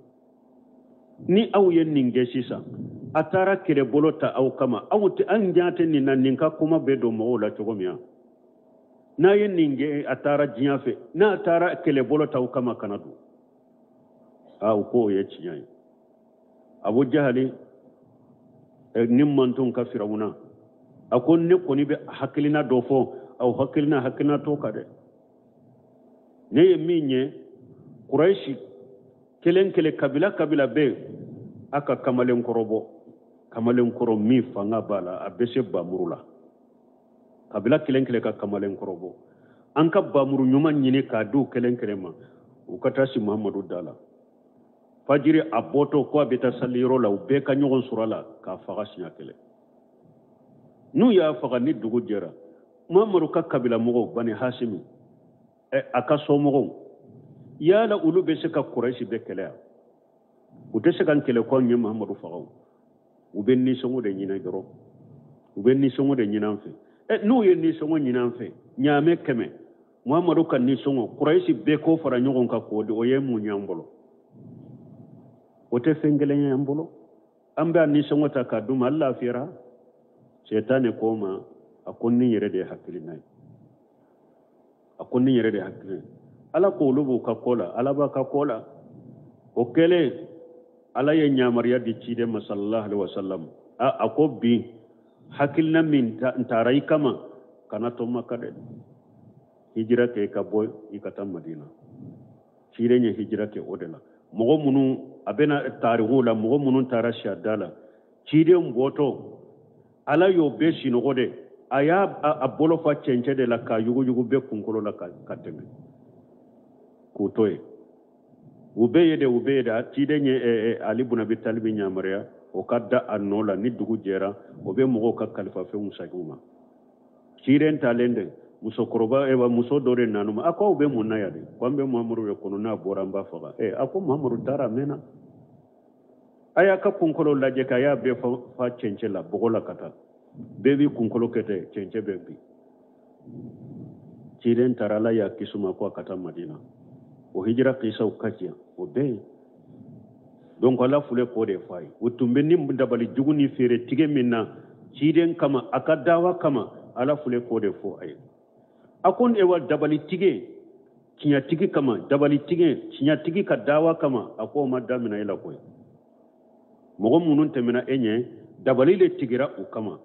Ni aw ye nin kɛ sisan, a taara kɛlɛbolo ta aw kama, aw tɛ an ɲɛ tɛ nin na, nin ka kuma bɛ don mɔgɔw la cogo min na. N'a ye nin kɛ, a taara diɲɛ fɛ, n'a taara kɛlɛbolo ta aw kama ka na don. Aa, u ko o ye tiɲɛ ye. Abu Jahali ni mantonw ka Firawuna, a ko ne kɔni bɛ hakilina dɔ fɔ, aw hakilina t'o kan dɛ. Ne ye min ye, Kurayisi kelen kelen, kabila kabila bɛ yen, a ka kamalenkɔrɔ bɔ, kamalenkɔrɔ min fanga b'a la, a bɛ se bamuru la. Kabila kelen kelen ka kamalenkɔrɔ bɔ, an ka bamuru ɲuman ɲini k'a di u kelen kelen ma, u ka taa si Muhamadu da la. Fajiri a bɔtɔ ko a bɛ taa saliyɔrɔ la, u bɛɛ ka ɲɔgɔn sɔrɔ a la k'a faga siɲɛ kelen. N'u y'a faga ni dugu jɛra, Muhamadu ka kabila mɔgɔw, Bani Hasimi, a ka somɔgɔw, yala olu bɛ se ka Kurayisi bɛɛ kɛlɛ yan? U tɛ se ka n kɛlɛ ko an ye Muhamadu faga o. U bɛ nisɔngɔ de ɲini dɔrɔn, u bɛ nisɔngɔ de ɲini an fɛ. N'u ye nisɔngɔ ɲini an fɛ, ɲaamɛ 100, Muhamadu ka nisɔngɔ, Kurayisi bɛɛ k'o fara ɲɔgɔn kan k'o di, o ye mun y'an bolo? O tɛ fɛn kelen ye an bolo. An bɛ a nisɔngɔ ta k'a d'u ma, an lafiyara. Sɛtanɛ ko ma, a ko nin yɛrɛ de ye hakilina ye, a ko nin yɛrɛ de ye hakilina ye. Ala ko olu b'u ka ko la, Ala b'a ka ko la. O kɛlen, Ala ye yamaruya di ciden ma sallallahu alaihi wasallam. A ko bi hakilina min taara i kama, kana to Maka dɛ, hijira kɛ i ka bɔ i ka taa Madina. Ciden ye hijira kɛ o de la. Mɔgɔ minnu a bɛna tarihuw la, mɔgɔ minnu taara siyada la, ciden bɔtɔ Ala y'o bɛɛ sinɔgɔ de, a y'a a bolo fa cɛncɛn de la k'a yuguyugu bɛɛ kunkolo la ka tɛmɛ k'u to yen. U bɛɛ ye de, u bɛɛ ye de. Ciden ye Ali bun Abi Talibi yamaruya o ka da a nɔ la, ni dugu jɛra o bɛ mɔgɔw ka kalifafɛnw segin u ma. Ciden taalen de, musokɔrɔba, muso dɔ de nana ma, a ko aw bɛ mun na yan de? Ko an bɛ Muhamadu de kɔnɔ, n'a bɔra an b'a faga. A ko Muhamadu taara a mɛnna. A y'a ka kunkolo lajɛ k'a y'a bɛɛ fa cɛncɛn la, bɔgɔ la ka taa. Bɛɛ b'i kunkolo kɛ ten, cɛncɛn bɛ bin. Ciden taara, Ala y'a kisi ma ko a ka taa Madina. O hijira kisaw ka jan, o bɛɛ ye. Donc Ala filɛ k'o de fɔ a ye. O tun bɛ ni dabali jugu ni feere tigɛ min na ciden kama, a ka dawa kama, Ala filɛ k'o de fɔ a ye. A ko ewa dabali tigɛ tiɲɛtigi kama, dabali tigɛ tiɲɛtigi ka dawa kama, a ko o ma daminɛ e la koyi. Mɔgɔ minnu tɛmɛna e ɲɛ, dabali de tigɛra u kama.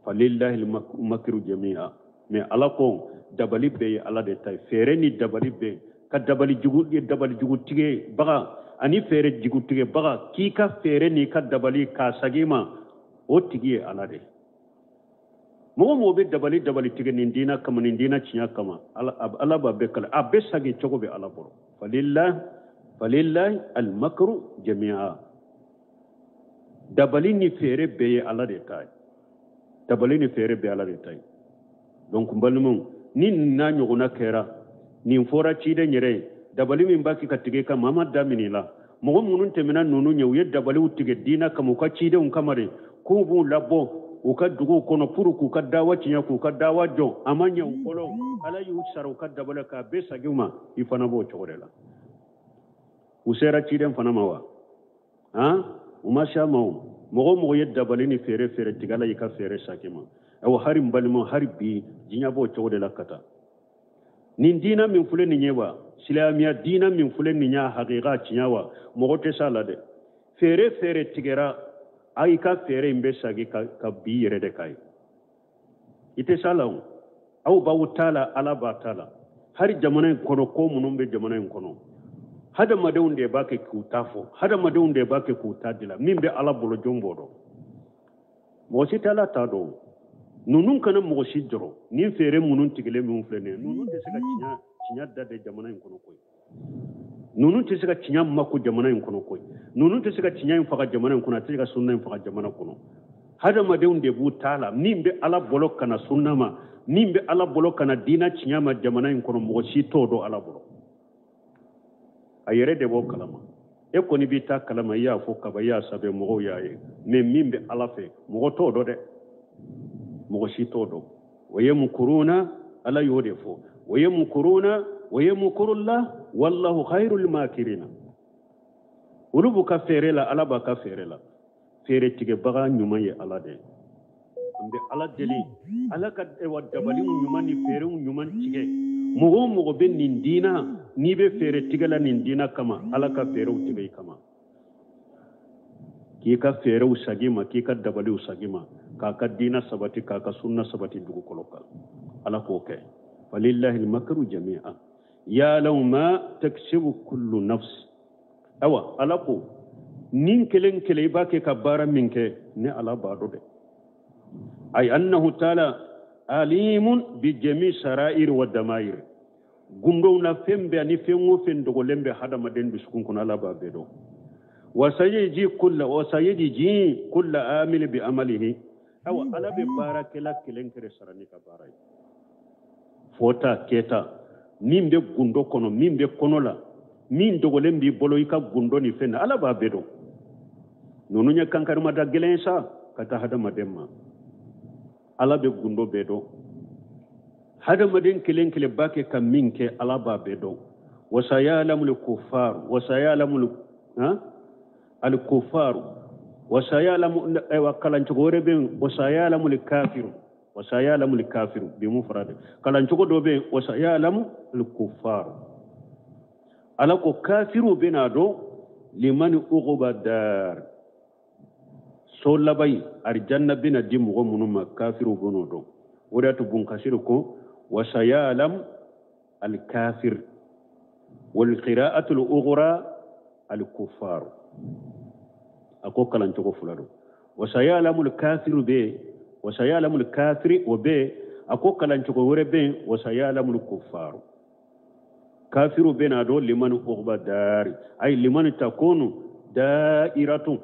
Falillahi makiru jami'a. Mais Ala ko dabali bɛɛ ye Ala de ta ye. Fɛɛrɛ ni dabali bɛɛ, ka dabali jugu, dabali jugu tigɛ baga ani fɛɛrɛ jugu tigɛ baga, k'i ka fɛɛrɛ n'i ka dabali k'a segin i ma, o tigi ye Ala de ye. Mɔgɔ mɔgɔ bɛ dabali dabali tigɛ nin diinɛ kama, nin diinɛ tiɲɛ kama, Ala b'a bɛɛ kala, a bɛɛ segin cogo bɛ Ala bolo. Falillahi almakru jami'a. Dabali ni fɛɛrɛ bɛɛ ye Ala de ta ye. Dabali ni fɛɛrɛ bɛɛ Ala de ta ye. Donc n balimaw, ni nin n'a ɲɔgɔnna kɛra, nin fɔra ciden yɛrɛ ye, dabali min b'a kɛ ka tigɛ kama, an ma daminɛ i la. Mɔgɔ minnu tɛmɛna ninnu ɲɛ, u ye dabaliw tigɛ diinɛ kama, u ka cidenw kama de, k'u b'u labɔ u ka duguw kɔnɔ pour k'u ka dawa tiɲɛ, k'u ka dawa jɔ. A ma ɲɛ u bolo, Ala y'u sara u ka dabali k'a bɛɛ segin u ma. I fana b'o cogo de la. U sera ciden fana ma wa? Han, u ma se a ma o. Mɔgɔ o mɔgɔ ye dabali ni feere feere tigɛ, Ala y'i ka feere segin ma. Ayiwa, hari n balimaw, hari bi diɲɛ b'o cogo de la ka taa. Nin diinɛ min filɛ nin ye wa, silamɛya diinɛ min filɛ nin ye, a hakika tiɲɛ wa, mɔgɔ tɛ s'a la dɛ. Feere feere tigɛra, a y'i ka feere in bɛ segin ka bi yɛrɛ de k'a ye. I tɛ s'a la o. Aw b'aw ta la, Ala b'a ta la. Hari jamana in kɔnɔ, ko minnu bɛ jamana in kɔnɔ, hadamadenw de b'a kɛ k'u ta fɔ, hadamadenw de b'a kɛ k'u ta dilan. Min bɛ Ala bolo, jɔn b'o dɔn? Mɔgɔ si tɛ Ala ta dɔn. Ninnu kana mɔgɔ si jɔrɔ. Nin feere minnu tigɛlen minnu filɛ nin ye, ninnu tɛ se ka tiɲɛ da de jamana in kɔnɔ koyi. Ninnu tɛ se ka tiɲɛ mako jamana in kɔnɔ koyi. Ninnu tɛ se ka tiɲɛ in faga jamana in kɔnɔ, a tɛ se ka sunna in faga jamana kɔnɔ. Hadamadenw de b'u ta la. Min bɛ Ala bolo ka na sunna ma, min bɛ Ala bolo ka na diinɛ tiɲɛ ma jamana in kɔnɔ, mɔgɔ si t'o dɔn Ala bolo. A yɛrɛ de b'o kalama. E kɔni b'i ta kalama, i y'a fɔ kaba, i y'a sɛbɛn, mɔgɔw y'a ye. Mais min bɛ Ala fɛ, mɔgɔ t'o dɔn dɛ. Mɔgɔ si t'o dɔn. O ye mukuruna, Ala y'o de fɔ. O ye mukuruna, o ye mukurulla, wallahu khairul makirina. Olu b'u ka feere la, Ala b'a ka feere la. Feere tigɛbaga ɲuman ye Ala de ye. An bɛ Ala deli, Ala ka dabaliw ɲuman ni feerew ɲuman tigɛ. Mɔgɔ o mɔgɔ bɛ nin diina, n'i bɛ feere tigɛ la nin diina kama, Ala ka feerew tigɛ i kama. K'i ka feerew sagi ma, k'i ka dabaliw sagi ma, k'a ka diina sabati, k'a ka sunna sabati dugukolo kan. Ala k'o kɛ. Falillahi almakru jami'a. Ya'lamu ma taksibu kullu nafs. Awa, Ala ko, nin kelen kelen i b'a kɛ ka baara min kɛ, ne Ala b'a dɔn dɛ. Ay annahu ta'ala alimun bi jami sara'ir wa damair. Gundow na fɛn bɛɛ ani fɛn o fɛn dogolen bɛ hadamaden dusukun kɔnɔ, Ala b'a bɛɛ dɔn. Wa sayajzi kulla, wa sayajzi kulla amil bi amalihi. Awa, Ala bɛ baarakɛla kelen kelen sara n'i ka baara ye. Fɔta, kɛta, min bɛ gundo kɔnɔ, min bɛ kɔnɔ la, min dogolen b'i bolo i ka gundo ni fɛn na, Ala b'a bɛɛ dɔn. Ninnu ye kankarimada gɛlɛn ye sa ka taa hadamaden ma. Ala bɛ gundo bɛɛ dɔn. Hadamaden kelen kelen b'a kɛ ka min kɛ, Ala b'a bɛɛ dɔn. Wa sayalamu al-kuffar, wa sayalamu al-kuffar, wa sayalamu, ayiwa, kalancogo wɛrɛ bɛ yen, wa sayalamu al-kafiru, wa sayalamu al-kafiru, bi mun fara dɛ. Kalancogo dɔ bɛ yen, wa sayalamu al-kuffar. Ala ko kafiru bɛna dɔn limani uquba dar. So laban in, arijanna bɛna di mɔgɔ minnu ma, kafiru bɛn'o dɔn. O de y'a to Bunkasiri ko wa sayalam al-kafir wal qira'atu al-ukhra al-kuffar. A ko kalancogo fila don. Wa sayalamu al-kafiru bɛ yen, wa sayalamu al-kafiri o bɛ yen. A ko kalancogo wɛrɛ bɛ yen, wa sayalamu al-kuffar. Kafiru bɛna dɔn limani uquba dari, ay limani takunu da'iratun.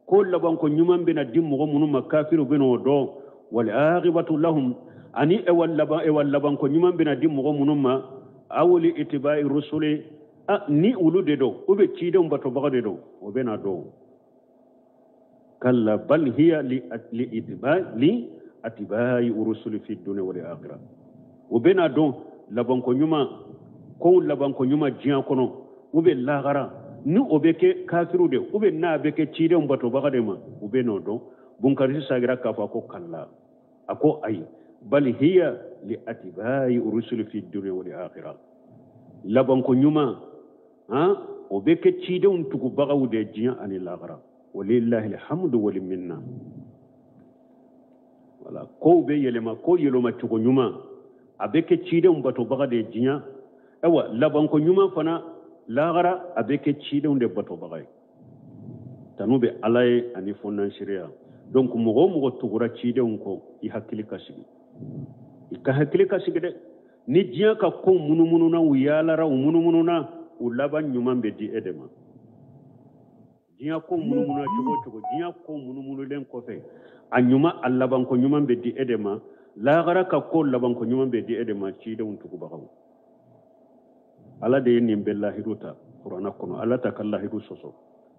Ko labanko ɲuman bɛna di mɔgɔ minnu ma, kafiru bɛna o dɔn. Wal aqibatu lahum, ani ewa laban, ewa labanko ɲuman bɛna di mɔgɔ minnu ma, awli itibai rusuli, ni olu de don, u bɛ cidenw batobaga de don, o bɛna dɔn. Kalla bal hiya li li itibai li atibai rusuli fi dunya wal akhirah. O bɛna dɔn labanko ɲuman, ko labanko ɲuman diɲɛ kɔnɔ, u bɛ lahara, ni o bɛ kɛ kafiru de, u bɛ n'a bɛ kɛ cidenw batobaga de ma, u bɛ n'o dɔn. Bunkarisi sagira k'a fɔ ko kalla, a ko ayi, bal hiya li atibai rusuli fi dunya wal akhirah. Labanko ɲuman, han, o bɛ kɛ cidenw tugubagaw de diɲɛ ani lahara. Walillahi alhamdu wal minna. Wala, kow bɛ yɛlɛma, ko yɛlɛma cogo ɲuman, a bɛ kɛ cidenw batobaga de diɲɛ. Ayiwa, labanko ɲuman fana lahara, a bɛ kɛ cidenw de batobaga ye. Tanu bɛ Ala ye ani fɔnnansiriya. Donc mɔgɔ o mɔgɔ tugura cidenw kɔ, i hakili ka sigi. I ka hakili ka sigi dɛ. Ni diɲɛ ka ko munumununa, u yaalara, u munumununa, u laban ɲuman bɛ di e de ma. Diɲɛ ko munumununa cogo o cogo, diɲɛ ko munumunulen kɔfɛ, a ɲuman, a labanko ɲuman bɛ di e de ma. Lahara ka ko labanko ɲuman bɛ di e de ma, cidenw tugubagaw. Ala de ye nin bɛɛ lahidu ta kuranna kɔnɔ. Ala ta ka lahidu sɔsɔ.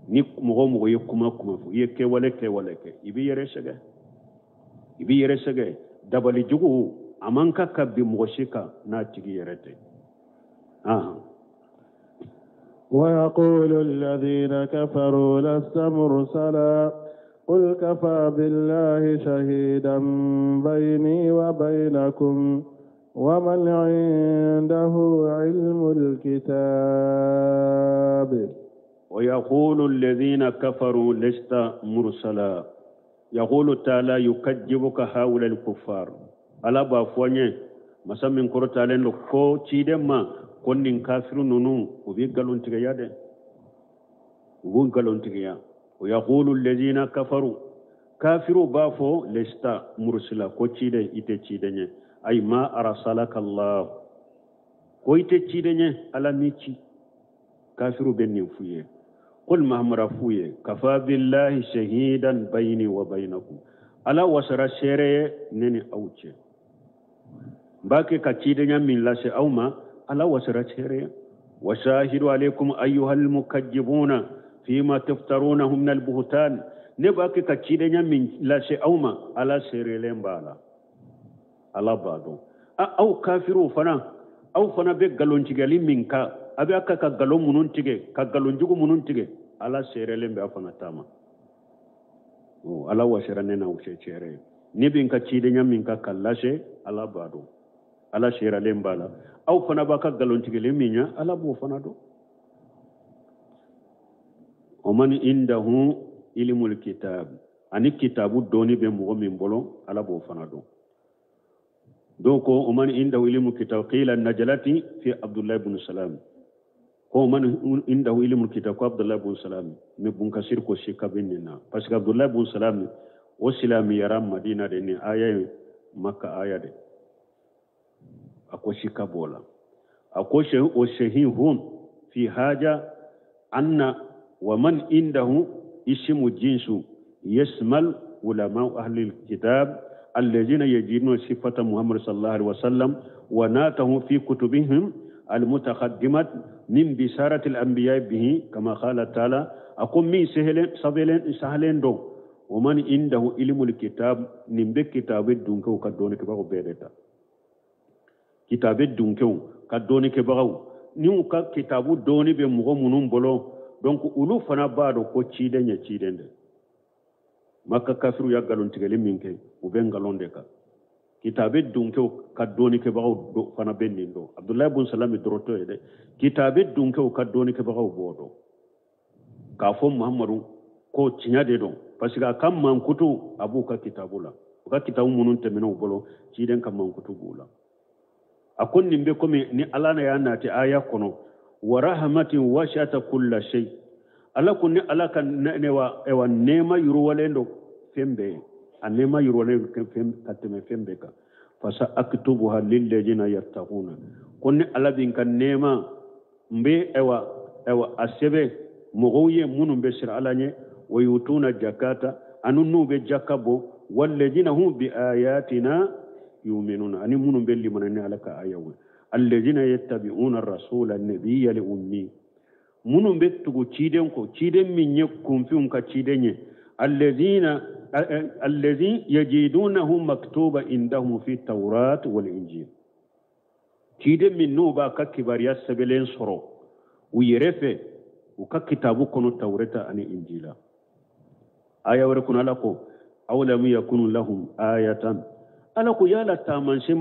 Ni mɔgɔ o mɔgɔ ye kuma kuma fɔ, i ye kɛwale kɛwale kɛ, i b'i yɛrɛ sɛgɛn. I b'i yɛrɛ sɛgɛn. Dabali jugu, a man kan ka bin mɔgɔ si kan n'a tigi yɛrɛ tɛ. ويقول الذين كفروا لست مرسلا قل كفى بالله شهيدا بيني وبينكم ومن عنده علم الكتاب. ويقول الذين كفروا لست مرسلا. يقول تعالى يكذبك هؤلاء الكفار. ala b'a fɔ an ye masa min kɔrɔtalen don ko ciden ma ko nin kafiru ninnu u bɛ nkalon tigɛya dɛ, u b'u nkalon tigɛya. O yaqulu alladhina kafaru, kafiru b'a fɔ lesta mursila ko ciden i tɛ ciden ye, ay ma arsalaka Allah, ko i tɛ ciden ye, ala m'i ci. Kafiru bɛ nin f'u ye. Qul Mahamadu a f'u ye kafa billahi shahidan bayni wa baynakum. Ala wasara seere ye ne ni aw cɛ. N b'a kɛ ka cidenya min lase aw ma, Ala wasara seere ye. Wa shahidu alaykum ayyuhal mukajjibuna fima taftarunahu min albuhtan. Ne b'a kɛ ka cidenya min lase aw ma, Ala seerelen b'a la. Ala b'a dɔn. Aw kafiriw fana, aw fana bɛ nkalontigɛli min kan, a bɛ ka nkalon minnu tigɛ, ka nkalon jugu minnu tigɛ, Ala seerelen bɛ a fana ta ma. Ala wasara ne n'aw cɛ seere ye. Ne bɛ n ka cidenya min kan ka lase, Ala b'a dɔn. Ala seeralen b'a la. Aw fana b'a ka nkalontigɛli min ɲɛ, Ala b'o fana dɔn. Wa man indahu ilmul kitab, ani kitabu dɔnni bɛ mɔgɔ min bolo, Ala b'o fana dɔn. Dɔw ko wa man indahu ilmul kitab qila najalati fi Abdullah ibn Salam. Ko man indahu ilmul kitab ko Abdullah ibn Salam, mais Bun Kasir ko sikka bɛ nin na, parce que Abdullah ibn Salam o silamiyara Madina de, ni aya ye Makka aya de. A ko sikka b'o la. A ko o sahihun fi haja anna wa man indahu ismu jinsu yasmal ulama ahli alkitab alladhina yajiduna sifata Muhammad sallallahu alaihi wasallam wa natahu fi kutubihim almutaqaddimat min bisarati al-anbiya bihi kama qala ta'ala. A ko min sahelen sabelen sahalen don wa man indahu ilmul kitab, nin bɛ kitabe dunkew ka dɔnnikɛbagaw bɛɛ de ta. Kitabe dunkew ka dɔnnikɛbagaw, ni u ka kitabu dɔnni bɛ mɔgɔ minnu bolo, donc olu fana b'a dɔn ko ciden ye ciden de. Maka kafiru ya nkalontigɛli min kɛ, u bɛ nkalon de kan. Kitabe dunkew ka dɔnnikɛbagaw fana bɛ nin dɔn. Abdulayi bun Salami dɔrɔn ye dɛ. Kitabe dunkew ka dɔnnikɛbagaw b'o dɔn k'a fɔ Muhamadu ko tiɲɛ de don, parce que a ka mankutu a b'u ka kitabu la. U ka kitabu minnu tɛmɛna u bolo, ciden ka mankutu b'u la. A ko nin bɛ komi ni Ala y'a nati aya kɔnɔ, wa rahmatin wasi'ata kulla shay. Ala ko ni Ala ka ewa nɛɛma yiriwalen don fɛn bɛɛ ye, a nɛɛma yiriwalen don fɛn ka tɛmɛ fɛn bɛɛ kan. Fasa aktubuha lilladina yattaquna. Ko ni Ala bɛ n ka nɛɛma n bɛ ewa a sɛbɛn mɔgɔw ye minnu bɛ siran Ala ɲɛ, wa yutuna jakata, ani n'u bɛ jaka bɔ, walladina hum bi ayatina yuminuna, ani minnu bɛ limaniya ni Ala ka ayaw ye. Alladina yattabi'una rasula nabiyya li ummi, minnu bɛ tugu ciden kɔ, ciden min ye kunfinw ka ciden ye. Alladina alladhi yajidunahu maktuba indahum fi tawrat wal injil, ciden min n'u b'a ka kibaruya sɛbɛnlen sɔrɔ u yɛrɛ fɛ u ka kitabu kɔnɔ, Tawreta ani Injila. Aya wɛrɛ kɔnɔ, Ala ko awalam yakunu lahum ayatan. Ala ko yala taamasiyɛn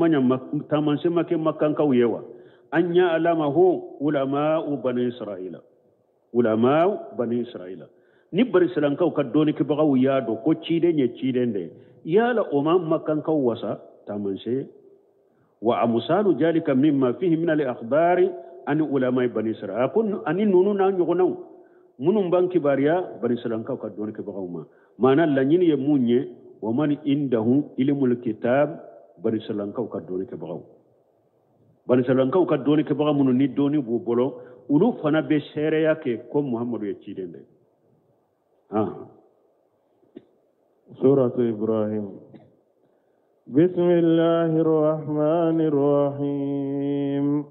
ma kɛ makankaw ye wa? An ya'lamahu ulama'u bani Israila. Ulama'u bani Israila. Ni bani Israilakaw ka dɔnnikɛbagaw y'a dɔn ko ciden ye ciden de ye, yala o ma makankaw wasa taamasiyɛn? Wa amsalu jalika mimma fihi min al-akhbari ani ulama'i bani Israila. A ko ani ninnu n'a ɲɔgɔnnaw minnu b'an kibaruya bani Israilakaw ka dɔnnikɛbagaw ma. Maana laɲini ye mun ye? Wa man indahu ilmul kitab, bani Israilakaw ka dɔnnikɛbagaw. Bani Israilakaw ka dɔnnikɛbaga minnu ni dɔnni b'u bolo, olu fana bɛ seereya kɛ ko Muhamadu ye ciden de ye. Suratu Ibrahim. Bismillahir Rahmanir Rahim.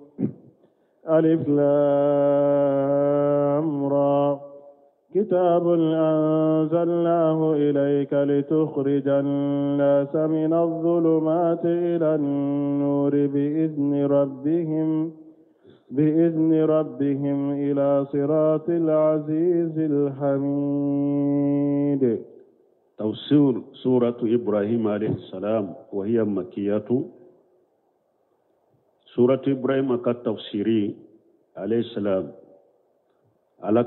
Alif Lam Ra. كتاب أنزلناه إليك لتخرج الناس من الظلمات إلى النور بإذن ربهم إلى صراط العزيز الحميد. تفسير سورة إبراهيم عليه السلام وهي مكية. سورة إبراهيم كتفسيري عليه السلام على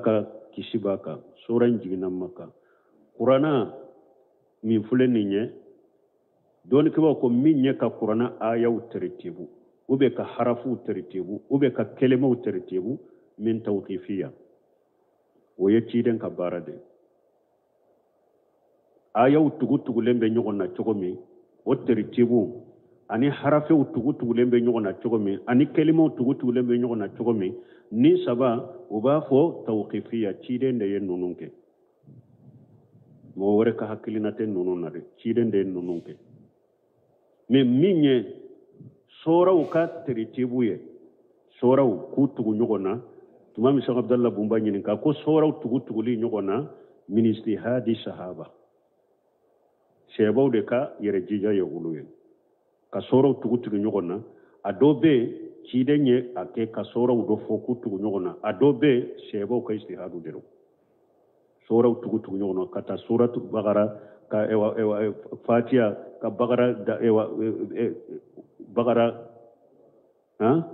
kisi b'a kan, sura in jiginna Maka. Kurana min filɛ nin ye, dɔnnikɛbaaw ko min ye ka kurana ayaw teretibu, ou bien ka harafuw teretibu, ou bien ka kɛlɛmaw teretibu, min tawqifiya, o ye ciden ka baara de ye. Ayaw tugu-tugulen bɛ ɲɔgɔn na cogo min, o teretibu Ani harafew tugutugulen bɛ ɲɔgɔn na cogo min, ani kɛlimaw tugutugulen bɛ ɲɔgɔn na cogo min, ni saba u b'a fɔ tawukifiya, ciden de ye ninnu kɛ. Mɔgɔ wɛrɛ ka hakilina tɛ ninnu na dɛ, ciden de ye ninnu kɛ. Mais min ye soraw ka teritibu ye, soraw k'u tugu ɲɔgɔn na, tuma min Sɛki Abudala Bunba ɲininka ko soraw tugu tuguli ɲɔgɔn na, min ijtihadi sahaba, sahabaw de ka yɛrɛ jija ye olu ye ka soraw tugu tugu ɲɔgɔn na. A dɔ bɛ yen ciden ye a kɛ ka soraw dɔ fɔ k'u tugu ɲɔgɔn na, a dɔ bɛ yen sahabaw ka ijtihadu de don. Soraw tugu tugu ɲɔgɔn na ka taa suratu bagara ka ewa ewa fatiya ka bagara da ewa bagara han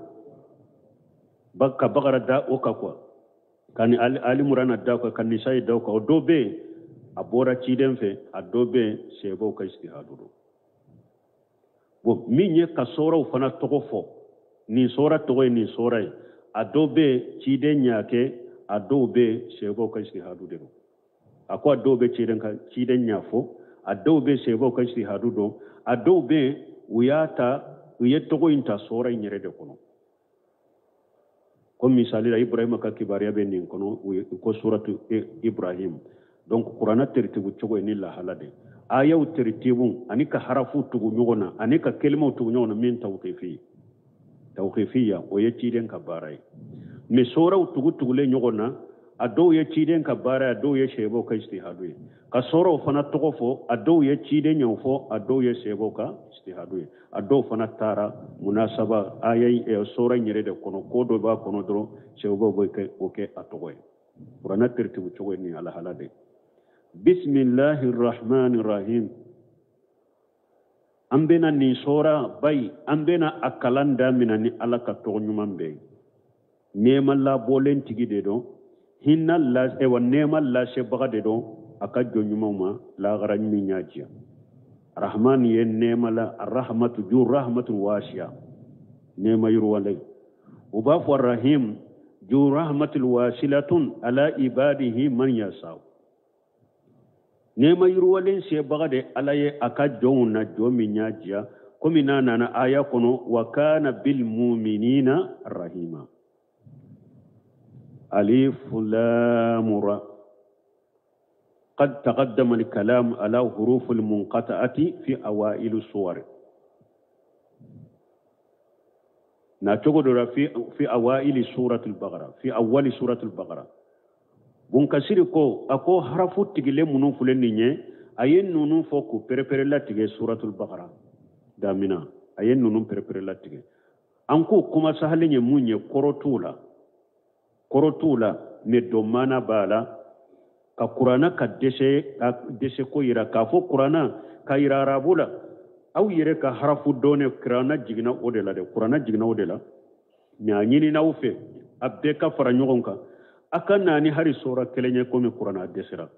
ka bagara da o kan quoi, ka ni Ali Murana da o kan, ka Nisayi da o kan. O dɔ bɛ yen a bɔra ciden fɛ, a dɔ bɛ yen sahabaw ka ijtihadu don. Bon, min ye ka soraw fana tɔgɔ fɔ, nin sora tɔgɔ ye nin sora ye, a dɔ bɛ yen ciden y'a kɛ, a dɔw bɛ yen sahabaw ka ijtihadu de don. A ko a dɔw bɛ ciden ka ciden y'a fɔ, a dɔw bɛ sahabaw ka ijtihadu don, a dɔw bɛ yen u y'a ta, u ye tɔgɔ in ta sora in yɛrɛ de kɔnɔ. Ko misali la Ibrahima ka kibaruya bɛ nin kɔnɔ, u ko suratu Ibrahim. Donc kuranna teritibu cogo ye ni lahala de, ayaw teritibu ani ka harafu tugu ɲɔgɔn na ani ka kelimaw tugu ɲɔgɔn na, min tawqifi tawqifiya, o ye ciden ka baara ye. Mais soraw tugu tugulen ɲɔgɔn na, a dɔw ye ciden ka baara ye, a dɔw ye sahabaw ka ijtihadu ye. Ka soraw fana tɔgɔ fɔ, a dɔw ye ciden y'o fɔ, a dɔw ye sahabaw ka ijtihadu ye, a dɔw fana taara munasaba aya sora in yɛrɛ de kɔnɔ, ko dɔ b'a kɔnɔ dɔrɔn sahabaw b'o kɛ, o kɛ a tɔgɔ ye. Kuranna teritibu cogo ye nin alahala de. Bisimilahi rahmani rahim. An bɛna nin sora bayi, an bɛna a kalan damina ni Ala ka tɔgɔ ɲuman bɛɛ ye. Nɛɛma labɔlen tigi de don, hinɛ la, ewa nɛɛma lasebaga de don a ka jɔn ɲumanw ma lahara min y'a diya. Rahman ye nɛɛma la, arahmatu ju rahmatu wasiya, nɛɛma yiriwalen. U b'a fɔ rahim ju rahmatul wasilatun ala ibadihi man yasa. Nɛɛma yiriwalen sebaga de Ala ye a ka jɔnw na, jɔn min y'a diya, komi n'a nana aya kɔnɔ wa kana bil muminina rahima. Alif lam ra. قد تقدم الكلام على حروف المنقطعة في أوائل السور. ناتوغو في أوائل سورة البقرة، في أول سورة البقرة. Bunkasiri ko a ko harafu tigilen minnu filɛ nin ye, a ye ninnu fɔ k'u perepere latigɛ suratul bakara damina, a ye ninnu perepere latigɛ. An ko kuma sahalen ye mun ye, kɔrɔ t'u la, kɔrɔ t'u la, mais dɔn b'a la ka kuranna ka dɛsɛ, ka dɛsɛ ko yira k'a fɔ kuranna ka yira arabu la. Aw yɛrɛ ka harafu dɔɔni, kuranna jiginna o de la dɛ, kuranna jiginna o de la. Mais a ɲinina aw fɛ a bɛɛ ka fara ɲɔgɔn kan, a ka na ni hari sora kelen ye komi kuranna dɛsɛra.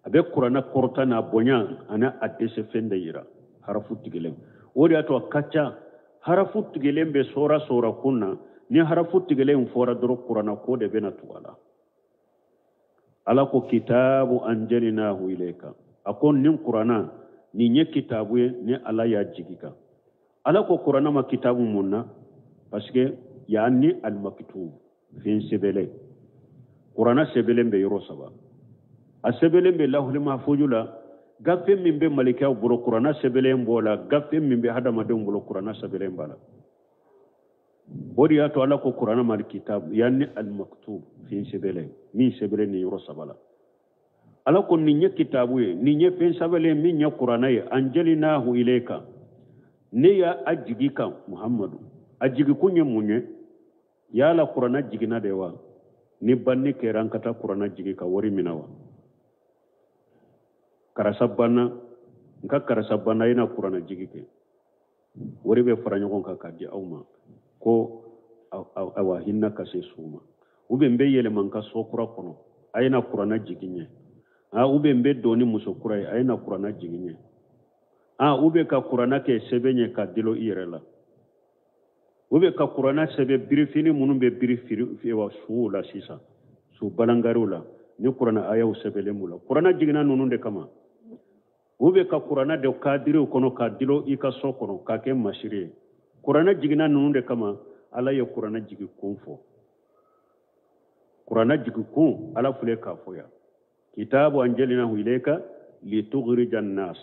A bɛ kuranna kɔrɔta n'a bonya ani a dɛsɛ fɛn de yira harafu tigilen. O de y'a to a ka ca harafu tigilen bɛ sora sora kun na, ni harafu tigilen fɔra dɔrɔn kuranna ko de bɛna tugu a la. Ala ko kitabu anjalnahu ilayka, a ko nin kuranna nin ye kitabu ye ni Ala y'a jigi kan. Ala ko kuranna ma kitabu mun na? Parce que yaani al-maktub, fɛn sɛbɛlen. Kuranna sɛbɛlen bɛ yɔrɔ saba. A sɛbɛlen bɛ lahuli mahfuju la, gafe min bɛ malikaw bolo kuranna sɛbɛlen b'o la, gafe min bɛ hadamadenw bolo kuranna sɛbɛlen b'a la. O de y'a to Ala ko kuranna ma kitabu yaani al-maktub, fɛn sɛbɛlen min sɛbɛlen nin yɔrɔ saba la. Ala ko nin ye kitabu ye, nin ye fɛn sɛbɛlen min ye kuranna ye, anjalnahu ilayka, ne y'a a jigi kan Muhammadu. A jigi kun ye mun ye? Yala kuranna jiginna de wa? Ni banni kɛra an ka taa kuranna jigi ka wari minɛ wa? Karisa banna, n ka karisa banna, i na kuranna jigi kɛ. Wari bɛ fara ɲɔgɔn kan k'a di aw ma ko awa hinɛ ka se su ma. Ou bien n bɛ yɛlɛma n ka so kura kɔnɔ, a ye na kuranna jigi ɲɛ. Ou bien n bɛ don ni muso kura ye, a ye na kuranna jigi ɲɛ. Ou bien ka kuranna kɛ sɛbɛn ye ka delo i yɛrɛ la. Ou bien ka kuranna sɛbɛn birifini minnu bɛ biri suw la sisan, su balangariw la, ni kuranna ayaw sɛbɛnlen b'u la. Kuranna jiginna ninnu de kama. U bɛ ka kuranɛ don kadiriw kɔnɔ k'a dulon i ka so kɔnɔ k'a kɛ masiri ye. Kuranɛ jiginna ninnu de kama. Ala ye kuranɛ jigi kun fɔ. Kuranɛ jigi kun Ala filɛ k'a fɔ yan. Kitabu anjalnahu ilayka litukhrija an-nas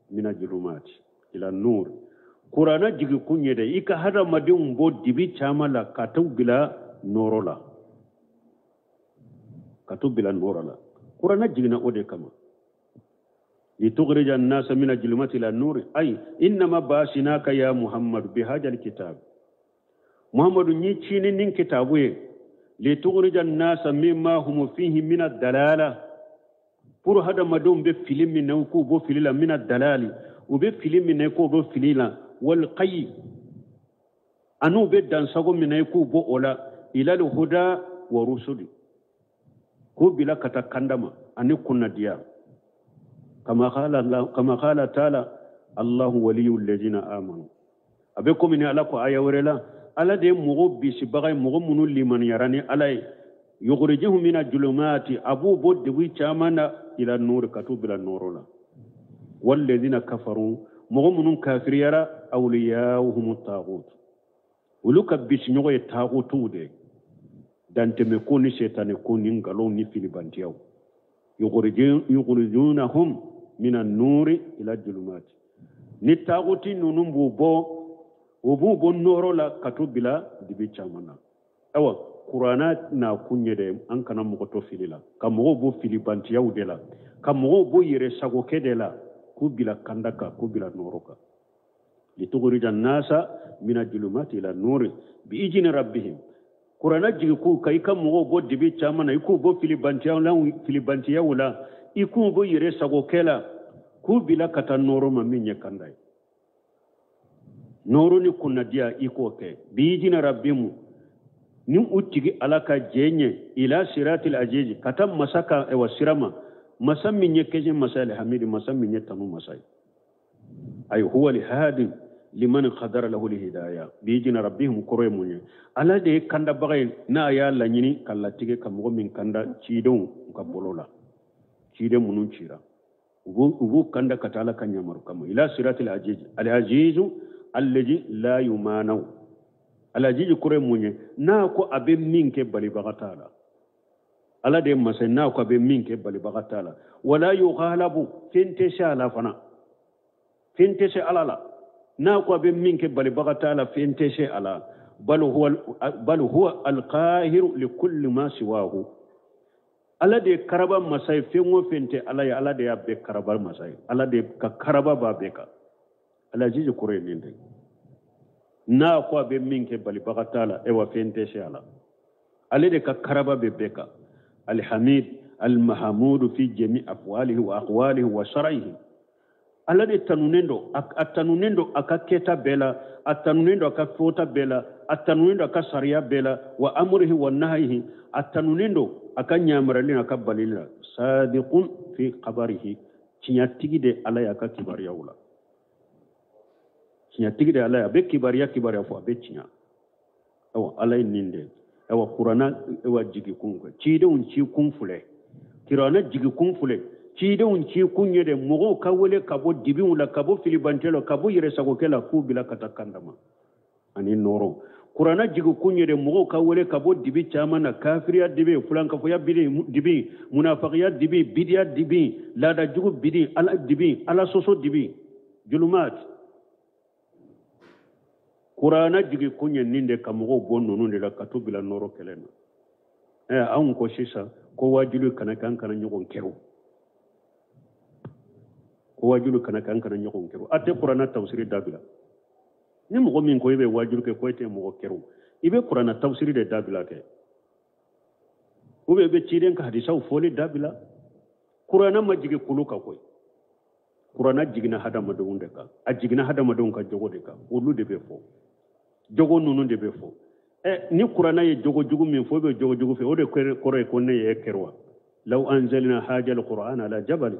mina julumati ila nur. Kuranɛ jigi kun ye de i ka hadamadenw bɔ dibi caman la ka t'u bila nɔɔrɔ la, ka t'u bila nɔɔrɔ la. Kuranɛ jiginna o de kama. Litukhrija an-nasa mina julumati ila nur. Ay innama basinaka ya Muhammad bihadha al-kitab. Muhammadu ni ci ni kitabu ye litukhrija an-nasa mimma hum fihi min ad-dalala. Pour hadamadenw bɛ fili min na k'u bɔ fili la, mina dalali, u bɛ fili min na k'u bɔ fili la, wal qayyi, an'u bɛ dansago min na k'u bɔ o la, ilal huda wa rusuli, k'u bila ka taa kanda ma ani kunnadiya. Kama qala taala Allahu waliyu alladhina amanu. A bɛ komi ni Ala ko aya wɛrɛ la, Ala de ye mɔgɔ bisibaga ye, mɔgɔ minnu limaniyara ni Ala ye. Yukhrijuhum mina julumati, a b'u bɔ degun caman na, ila nuri, ka t'u bila nɔɔrɔ la. Walladhina kafaru, mɔgɔ minnu kafiriyara, awliyauhum taghut, olu ka bisiɲɔgɔn ye taghutuw de ye, dantɛmɛko ni setanɛko ni nkalonw ni filibantiyaw. Yukhrijunahum mina nuri ila julumati, ni taghuti ninnu b'u bɔ, u b'u bɔ nɔɔrɔ la ka t'u bila dibi caman na. Awa kuranɛ n'a kun ye dɛ, an kana mɔgɔ to fili la, ka mɔgɔw bɔ filibantiyaw de la, ka mɔgɔw bɔ yɛrɛ sagokɛ de la, k'u bila kanda kan, k'u bila nɔɔrɔ kan. Litukhrija nasa mina julumati ila nuri bi ijni rabbihim. Kuranɛ jigi k'u ka i ka mɔgɔw bɔ dibi caman na, i k'u bɔ filibantiyaw la, i k'u bɔ yɛrɛ sagokɛ la, k'u bila ka taa nɔɔrɔ ma min ye kanda ye. Nɔɔrɔ ni kunnadiya i k'o kɛ. Bi ijni rabbihim, ni u tigi Ala ka jɛ ɲɛ, ila siratil azizi, ka taa masa ka ewa sira ma, masa min ye kɛsɛ masa ye, alhamidi, masa min ye tanu masa ye. Ay huwa alhadi liman qadara lahu alhidaya. Bi ijni rabbihim kɔrɔ ye mun ye? Ala de ye kandabaga ye, n'a y'a laɲini ka latigɛ ka mɔgɔ min kanda cidenw ka bolo la, ciden minnu cira u b'u kanda ka taa Ala ka ɲamaru kama. Ila siratil azizi, alazizu allazi la yumanaw. Alazizi kɔrɔ ye mun ye? N'a ko a bɛ min kɛ balibaga t'a la. Ala de ye masa ye, n'a ko a bɛ min kɛ balibaga t'a la. Wala yughalabu, fɛn tɛ se a la fana, fɛn tɛ se Ala la. N'a ko a bɛ min kɛ balibaga t'a la, fɛn tɛ se a la. Bal huwa alqahiru likulli ma siwahu. Ala de ye karaba masa ye, fɛn o fɛn tɛ Ala ye, Ala de y'a bɛɛ karaba masa ye, Ala de ka karaba b'a bɛɛ kan. Alazizi kɔrɔ ye nin de ye. N'a ko a bɛ min kɛ balibaga t'a la, ewa fɛn tɛ se a la. Ale de ka karaba bɛ bɛɛ kan. Alhamid almahamudu fi jami afwalihi wa aqwalihi wa shar'ihi. Ala de tanunen don, a tanunen don a ka kɛta bɛɛ la, a tanunen don a ka fɔta bɛɛ la, a tanunen don a ka sariya bɛɛ la, wa amrihi wa nahyihi, a tanunen don a ka ɲamarali n'a ka balili la. Sadiqun fi khabarihi, tiɲɛtigi de Ala y'a ka kibaruyaw la. Tiɲɛtigi de Ala ye, a bɛ kibaruya fɔ, a bɛ tiɲɛ. Awa Ala ye nin de ye. Awa kuranɛ awa jigi kun kɛ, cidenw ci kun filɛ, kuranɛ jigi kun filɛ, cidenw ci kun ye de mɔgɔw ka wele ka bɔ dibiw la, ka bɔ filibantɛ la, ka bɔ yɛrɛsagokɛ la, k'u bila ka taa kanda ma ani nɔɔrɔ. Kuranɛ jigi kun ye de mɔgɔw ka wele ka bɔ dibi caman na, kafiriya dibi, fulankafoya dibi, munafakiya dibi, bidiya dibi, laadajugu dibi, Ala dibi, Ala sɔsɔ dibi, julumat. Kuranɛ jigi kun ye nin de ka mɔgɔw bɔ ninnu de la ka t'u bila nɔɔrɔ kɛlɛ na. Anw ko sisan ko waajuli kana kɛ, an kana ɲɔgɔn kɛrɛ. Ko waajuli kana kɛ, an kana ɲɔgɔn kɛrɛ. A tɛ kuranɛ tafsiri dabila. Ni mɔgɔ min ko i bɛ waajuli kɛ ko e tɛ mɔgɔ kɛrɛ, i bɛ kuranɛ tafsiri de dabila kɛ. Ou bien i bɛ ciden ka hadisaw fɔli dabila. Kuranɛ ma jigin kulu kan koyi. Kuranɛ jiginna hadamadenw de kan. A jiginna hadamadenw ka jogo de kan. Olu de bɛ fɔ. Jogo ninnu de bɛ fɔ. Ni kuranɛ ye jogo jugu min fɔ, i bɛ jogo jugu fɛ, o de kɔrɔ ye ko ne ye kɛrɛ wa. Law anzalna haja alquran ala jabal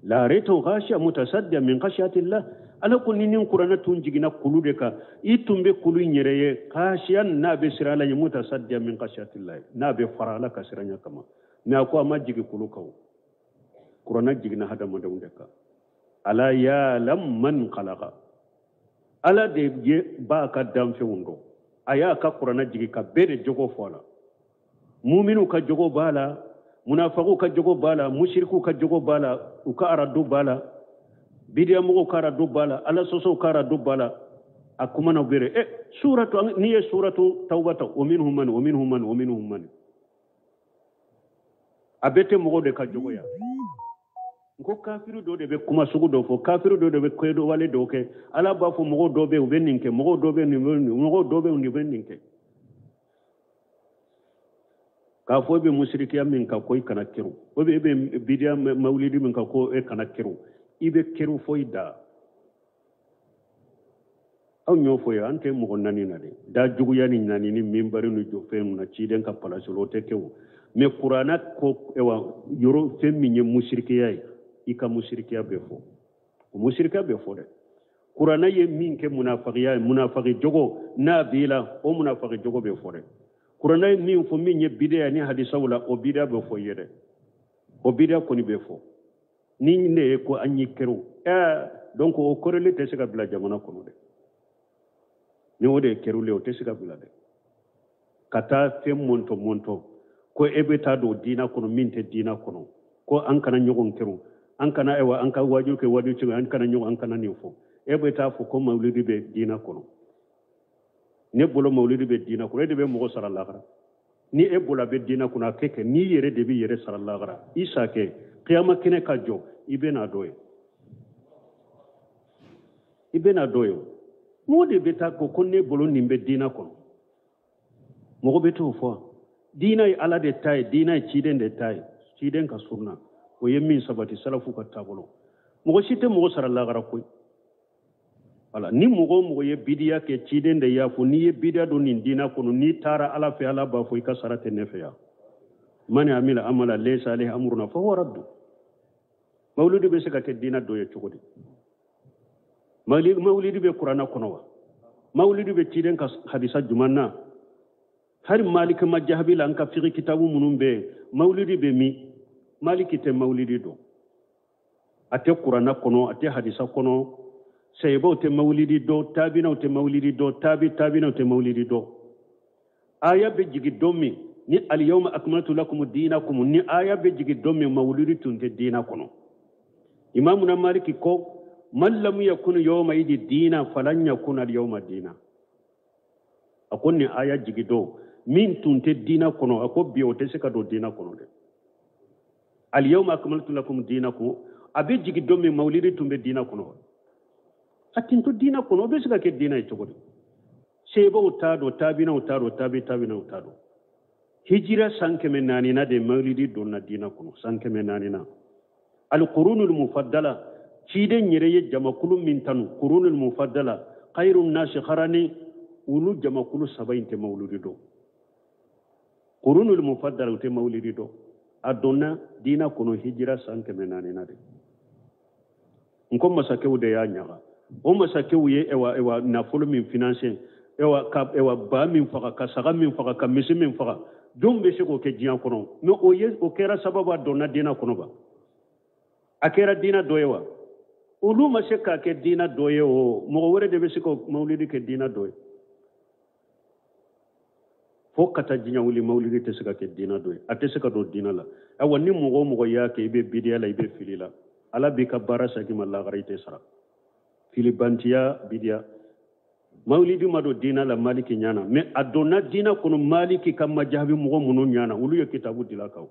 la ra'aytahu khashi'an mutasaddian min khashyati llah. Ala ko ni nin kuranɛ tun jiginna kulu de kan, i tun bɛ kulu in yɛrɛ ye khashi'an, n'a bɛ siran Ala ɲɛ, mutasaddian min khashyati llah, n'a bɛ fara Ala ka siran ɲɛ kama. Mais a ko a ma jigin kulu kan o. Kuranɛ jiginna hadamadenw de kan. Ala ya'lamu man khalaqa. Ala de ye b'a ka danfɛnw dɔn. A y'a ka kuranɛ jigin ka bɛɛ de jogo fɔ a la. Muminu ka jogo b'a la, munafagiw ka jogo b'a la, musirikiw ka jogo b'a la, u ka aradu b'a la, bidiyamɔgɔw ka aradu b'a la, ala sɔsɔw ka aradu b'a la. A kumana bere suratu, n'i ye suratu tawba ta, o minhum man, o minhum man, o minhum man, a bɛɛ tɛ mɔgɔw de ka jogo ya. N ko kafiri dɔ de bɛ kuma sugu dɔ fɔ, kafiri dɔ de bɛ kɛwale dɔw kɛ. Ala b'a fɔ mɔgɔw dɔ bɛ yen u bɛ nin kɛ, mɔgɔw dɔ bɛ yen nin bɛ nin, mɔgɔw dɔ bɛ yen nin bɛ nin kɛ. K'a fɔ e bɛ musirikiya min kan ko i kana kɛrun, o bɛ e bɛ bidiya mawulidi min kan ko e kana kɛrun, i bɛ kɛrun fo i da. Aw y'o fɔ ye, an tɛ mɔgɔ nani na dɛ. Da juguya ni nani ni minbari ni jɔfɛn na ciden ka palasi la, o tɛ kɛ o. Mɛ kuranɛ ko ewa yɔrɔ fɛn min ye musirikiya ye, i ka musirikiya bɛ fɔ. O musirikiya bɛ fɔ dɛ. Kuranɛ ye min kɛ munafagiya ye, munafagi jogo n'a b'i la, o munafagi jogo bɛ fɔ dɛ. Kuranɛ ye min fɔ min ye bidiya ni hadisaw la, o bidiya bɛ fɔ i ye dɛ. O bidiya kɔni bɛ fɔ. Ni ne ye ko an y'i kɛrɛw, donc o kɔrɔli tɛ se ka bila jamana kɔnɔ dɛ. Ni o de ye kɛrɛw ye, o tɛ se ka bila dɛ. Ka taa fɛn mɔntɔ mɔntɔ ko e bɛ taa don diina kɔnɔ min tɛ diina kɔnɔ, ko an kana ɲɔgɔn kɛrɛw, an kana ayiwa an ka waaju kɛ waaju cogo, an kana ɲɔgɔn, an kana nin fɔ. E bɛ taa fɔ ko mawulidi bɛ diina kɔnɔ. Ne bolo mawulidi bɛ diina kɔnɔ, e de bɛ mɔgɔ sara lahara. Ni e bolo a bɛ diina kɔnɔ, a kɛ kɛ n'i yɛrɛ de bɛ yɛrɛ sara lahara, i sa kɛ kiyama kɛnɛ ka jɔ, i bɛ n'a dɔ ye. I bɛ n'a dɔ ye o. Mɔgɔ de bɛ taa ko ko ne bolo nin bɛ diina kɔnɔ. Mɔgɔ bɛ t'o fɔ. Diina ye Ala de ta ye, diina ye ciden de ta ye, ciden ka sunna. O ye min sabati salafu ka taabolo. Mɔgɔ si tɛ mɔgɔ sara lahara koyi. Wala ni mɔgɔ o mɔgɔ ye bidiya kɛ, ciden de y'a fɔ, n'i ye bidiya don nin diina kɔnɔ, n'i taara Ala fɛ, Ala b'a fɔ i ka sara tɛ ne fɛ yan. Man amila amala laysa alayhi amruna fahuwa raddu. Mawuludi bɛ se ka kɛ diina dɔ ye cogo di? Mawulidi bɛ kuranɛ kɔnɔ wa? Mawulidi bɛ ciden ka hadisa jumɛn na? Hali maliki ma jaabi la, an ka fiqh kitabu minnu bɛ yen, mawulidi bɛ min? Maliki tɛ mawulidi dɔn. A tɛ kuranɛ kɔnɔ, a tɛ hadisa kɔnɔ. Sayibaw tɛ mawulidi dɔn, taabinaw tɛ mawulidi dɔn, taabi taabinaw tɛ mawulidi dɔn. Aya bɛ jigin don min ni aliyawma akmaltu lakum dinakum, ni aya bɛ jigin don min mawulidi tun tɛ diina kɔnɔ. Imamuna Maliki ko man lam yakun yawma idi dina falan yakun al-yawma dina. A ko ni aya jigin don min tun tɛ diina kɔnɔ, a ko bi o tɛ se ka don diina kɔnɔ dɛ. Aliyawma akmaltu lakum dinakum, a bɛ jigin don min mawulidi tun bɛ diina kɔnɔ. A tun to diina kɔnɔ, o bɛ se ka kɛ diina ye cogo di? Sebaw t'a dɔn, taabinaw t'a dɔn, taabi taabinaw t'a dɔn. Hijira san 400 na de mawulidi donna diina kɔnɔ, san 400 na. Alqurunul mufaddala, ciden yɛrɛ ye jamakulu min tanu, qurunul mufaddala, khayrun nasi qarani, olu jamakulu saba in tɛ mawulidi dɔn. Qurunul mufaddala u tɛ mawulidi dɔn. A donna diina kɔnɔ hijira san 400 na de. N ko masakɛw de y'a ɲaga. O masakɛw ye ewa nafolo min financer, ewa ka ewa ba min faga, ka saga min faga, ka misi min faga, jɔn bɛ se k'o kɛ diɲɛ kɔnɔ? Mais o ye o kɛra sababu a donna diina kɔnɔ ba. A kɛra diina dɔ ye wa? Olu ma se k'a kɛ diina dɔ ye o, mɔgɔ wɛrɛ de bɛ se ka mawulidi kɛ diina dɔ ye. Fo ka taa diɲɛ wuli, mawulidi tɛ se ka kɛ diina dɔ ye, a tɛ se ka don diina la. Ayiwa ni mɔgɔ o mɔgɔ y'a kɛ, i bɛ bidiya la, i bɛ fili la. Ala b'i ka baara segin ma lahara, i tɛ sara. Filibantiya bidiya. Mawulidi ma don diina la Maliki ɲana, mais a donna diina kɔnɔ Maliki ka majahabi mɔgɔ minnu ɲana, olu ye kitabu dila kaw.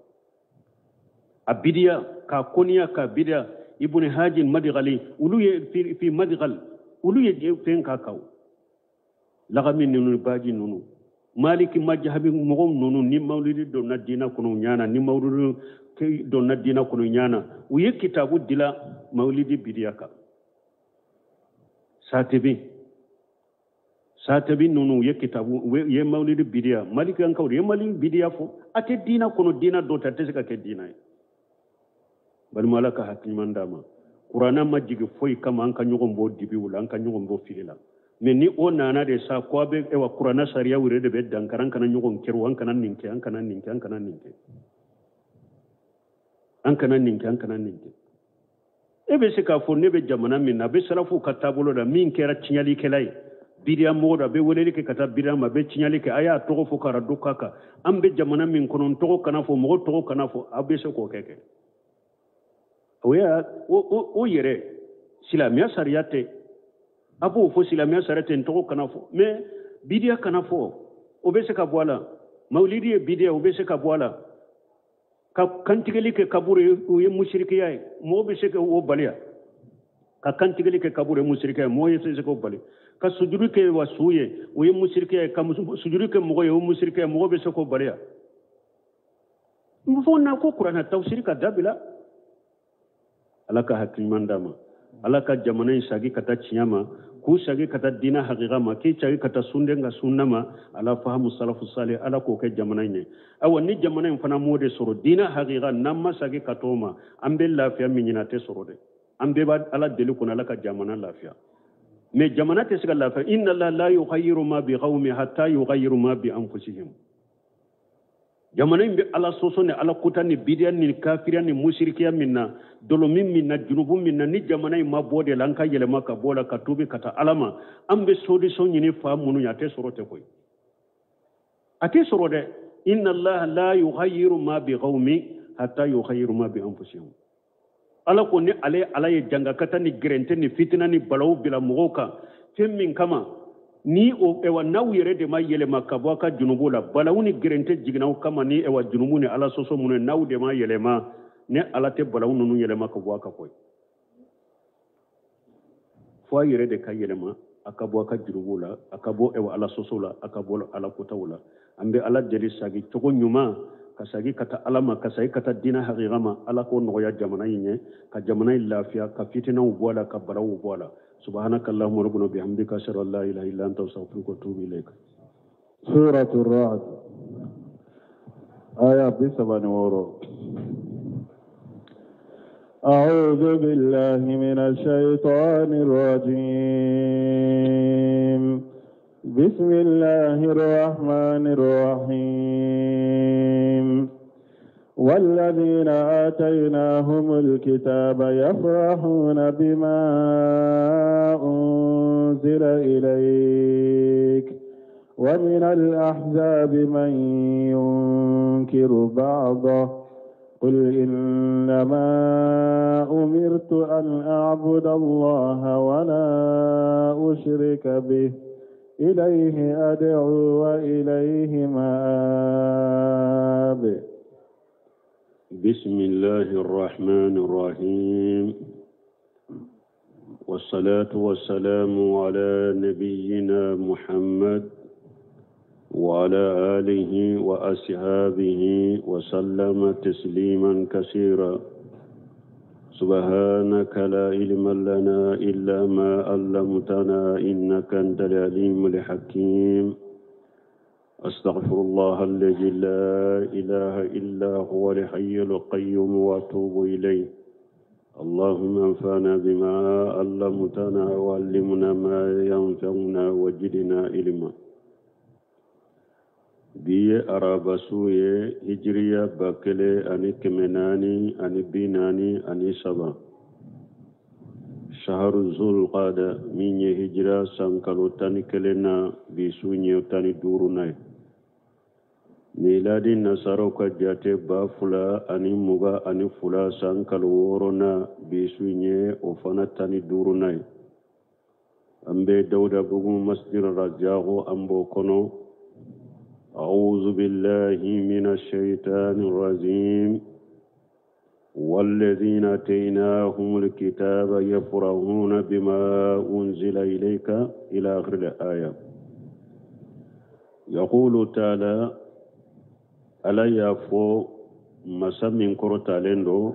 A bidiya k'a kɔniya k'a bidiya, Ibn Hajin Madigali, olu ye fi Madigal, olu ye fɛn k'a kaw. Lagami ninnu baji ninnu, Maliki majahabi mɔgɔw ninnu, ni mawulidi donna diina kɔnɔ ɲana, ni mawulidi donna diina kɔnɔ ɲana, u ye kitabu dila mawulidi bidiya kan. Satibi ninnu u ye kitabu, u ye mawulidi bidiya, Maliki an kaw ye mawulidi bidiya fɔ. A tɛ diina kɔnɔ, diina dɔ tɛ, a tɛ se ka kɛ diina ye. Balima, Ala ka hakili ɲuman d'a ma. Kuranɛ ma jigin foyi kama an ka ɲɔgɔn bɔ dibiw la, an ka ɲɔgɔn bɔ fili la. Mais ni o nana de sa ko a bɛ ewa kuranɛ sariya yɛrɛ de bɛ dankari, an kana ɲɔgɔn kɛrɛ, an kana nin kɛ, an kana nin kɛ, an kana nin kɛ, an kana nin kɛ, an kana nin kɛ. E bɛ se k'a fɔ ne bɛ jamana min na, a bɛ salafuw ka taabolo la, min kɛra tiɲɛlikɛla ye, bidiya mɔgɔ don, a bɛ weleli kɛ ka taa bidiya ma, a bɛ tiɲɛli kɛ, a y'a tɔgɔ fɔ ka radu k'a kan. An bɛ jamana min kɔnɔ, n tɔgɔ kana fɔ, mɔgɔ tɔgɔ kana fɔ, aw bɛ se k'o kɛ kɛ. O y'a o yɛrɛ silamɛya sariya tɛ. A b'o fɔ silamɛya sariya tɛ, n tɔgɔ kana fɔ, mais bidiya kana fɔ, o bɛ se ka bɔ a la. Mawulidi ye bidiya, o bɛ se ka bɔ a la. Ka kantigɛli kɛ kaburu ye, o ye musirikiya ye, mɔgɔ bɛ se ka o baliya. Ka kantigɛli kɛ kaburu ye musirikiya ye, mɔgɔ ye se k'o bali. Ka sujuru kɛ wa su ye, o ye musirikiya ye. Ka sujuru kɛ mɔgɔ ye, o ye musirikiya ye, mɔgɔ bɛ se k'o baliya. Fo n'a ko kuranɛ tafsiri ka dabila. Ala ka hakili ɲuman d'an ma. Ala ka jamana in sagi ka taa tiɲɛ ma, k'u sagi ka taa diinɛ hakika ma, k'i sagi ka taa sunden ka sunna ma, ala fahamu salafu salih, Ala k'o kɛ jamana in ye. Awa, ni jamana in fana m'o de sɔrɔ, diinɛ hakika, n'an ma sagi ka t'o ma, an bɛ lafiya min ɲini, a tɛ sɔrɔ dɛ. An bɛɛ b'a Ala deli kɔnɔ, Ala ka jamana lafiya, mais jamana tɛ se ka lafiya. Inna Allah la yughayyiru ma bi qawmi hatta yughayyiru ma bi anfusihim. Jamana in bɛ Ala sɔsɔ ni Ala kota ni bidiya ni kafiriya ni musirikiya min na, dolomi min na, junubu min na, ni jamana in ma bɔ de la, an ka yɛlɛma ka bɔ la, ka tubi ka taa Ala ma. An bɛ solution ɲini fa minnu ye, a tɛ sɔrɔ tɛ koyi, a tɛ sɔrɔ dɛ. Inna allaha la yughayyiru ma bi qawmi hatta yughayyiru ma bi anfusihim. Ala ko ni ale Ala ye jangakata ni gɛrɛntɛ ni fitina ni balawu bila mɔgɔw kan fɛn min kama, ni o ewa n'aw yɛrɛ de ma yɛlɛma ka bɔ a ka junubu la, balawu ni gɛrɛntɛ jiginna aw kama ni ewa junubu ni Ala sɔsɔ minnu ye, n'aw de ma yɛlɛma, ne Ala tɛ balawu ninnu yɛlɛma ka bɔ a kan koyi. Fo a yɛrɛ de ka yɛlɛma, a ka bɔ a ka jurubu la, a ka bɔ ewa Ala sɔsɔ la, a ka bɔ Ala kotaw la. An bɛ Ala deli sagi cogo ɲuman, ka sagi ka taa Ala ma, ka sagi ka taa diinɛ hakika ma. Ala k'o nɔgɔya jamana in ye, ka jamana in lafiya, ka fitinaw bɔ a la, ka balawu bɔ a la. Subhanaka allahumma rabbana bihamdika, ashhadu an la ilaha illa anta, astaghfiruka wa atubu ilayk. Suratul Ra'd aya 36. أعوذ بالله من الشيطان الرجيم. بسم الله الرحمن الرحيم. والذين آتيناهم الكتاب يفرحون بما أنزل إليك ومن الأحزاب من ينكر بعضه قل إنما أمرت أن أعبد الله ولا أشرك به إليه أدعو وإليه مآب. بسم الله الرحمن الرحيم، والصلاة والسلام على نبينا محمد وعلى آله وأصحابه وسلم تسليما كثيرا. سبحانك لا علم لنا إلا ما علمتنا إنك أنت العليم الحكيم. أستغفر الله الذي لا إله إلا هو الحي القيوم وأتوب إليه. اللهم انفعنا بما علمتنا وعلمنا ما ينفعنا وزدنا علما. Bi ye araba su ye, hijiriya 1443, shaharu zulqada, min ye hijira san kalo 11 na, bi su ye 15 na ye. Miladi nasaraw ka jate 2022 san kalo 6 na, bi su ye o fana 15 na ye. An bɛ Dawudabugu masjid Rajago, an b'o kɔnɔ. أعوذ بالله من الشيطان الرجيم. والذين آتيناهم الكتاب يفرحون بما أنزل إليك إلى آخر الآية. يقول تعالى ألا يفو مسمين كرتالندو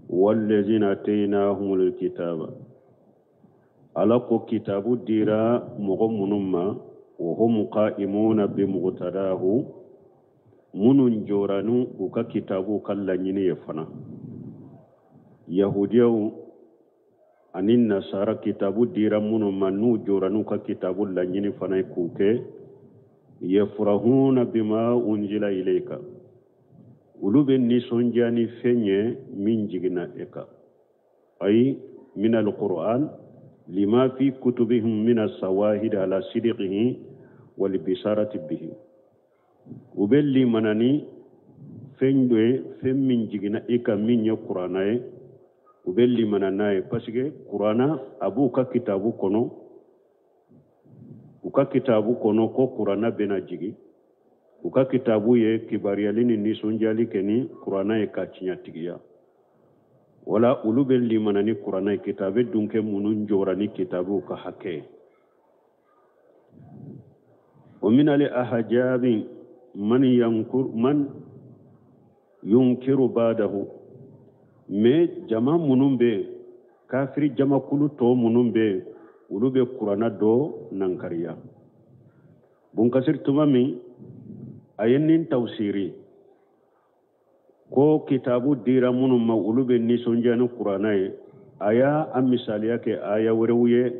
والذين آتيناهم الكتاب ala ko kitabu dira mɔgɔ minnu ma, wa hum qa'imuna bi muqtadahu, minnu jɔra n'u u ka kitabu ka laɲini ye fana. Yahudiyaw ani nasara, kitabu dira minnu ma, n'u jɔra n'u ka kitabu laɲini fana ye k'u kɛ, yafrahuna bima unzila ilayka, olu bɛ nisɔndiya ni fɛn ye min jiginna e kan. Ay min alquran lima fi kutubihim min asawahid ala sidiqihi wal bisarati bihi. U bɛ limana ni fɛn dɔ ye, fɛn min jiginna i kan min ye kuranna ye, u bɛ limana n'a ye parce que kuranna a b'u ka kitabu kɔnɔ, u ka kitabu kɔnɔ ko kuranna bɛna jigin. U ka kitabu ye kibaruyali ni nisɔndiyali kɛ ni kuranna ye ka tiɲɛtigiya. Wala olu bɛ limana ni kuranna ye, kitabu dunkɛ minnu jɔra ni kitabuw ka hakɛ ye. Wa min al ahjabi man yankur man yunkiru ba'dahu. Mais jama minnu bɛ yen, kafiri jamakulu tɔ minnu bɛ yen, olu bɛ kuranna dɔ nankariya. Bunkasir tuma min a ye nin tawsiri ko kitabu dira minnu ma, olu bɛ nisɔndiya ni kuranna ye, a y'a a misaliya kɛ aya wɛrɛw ye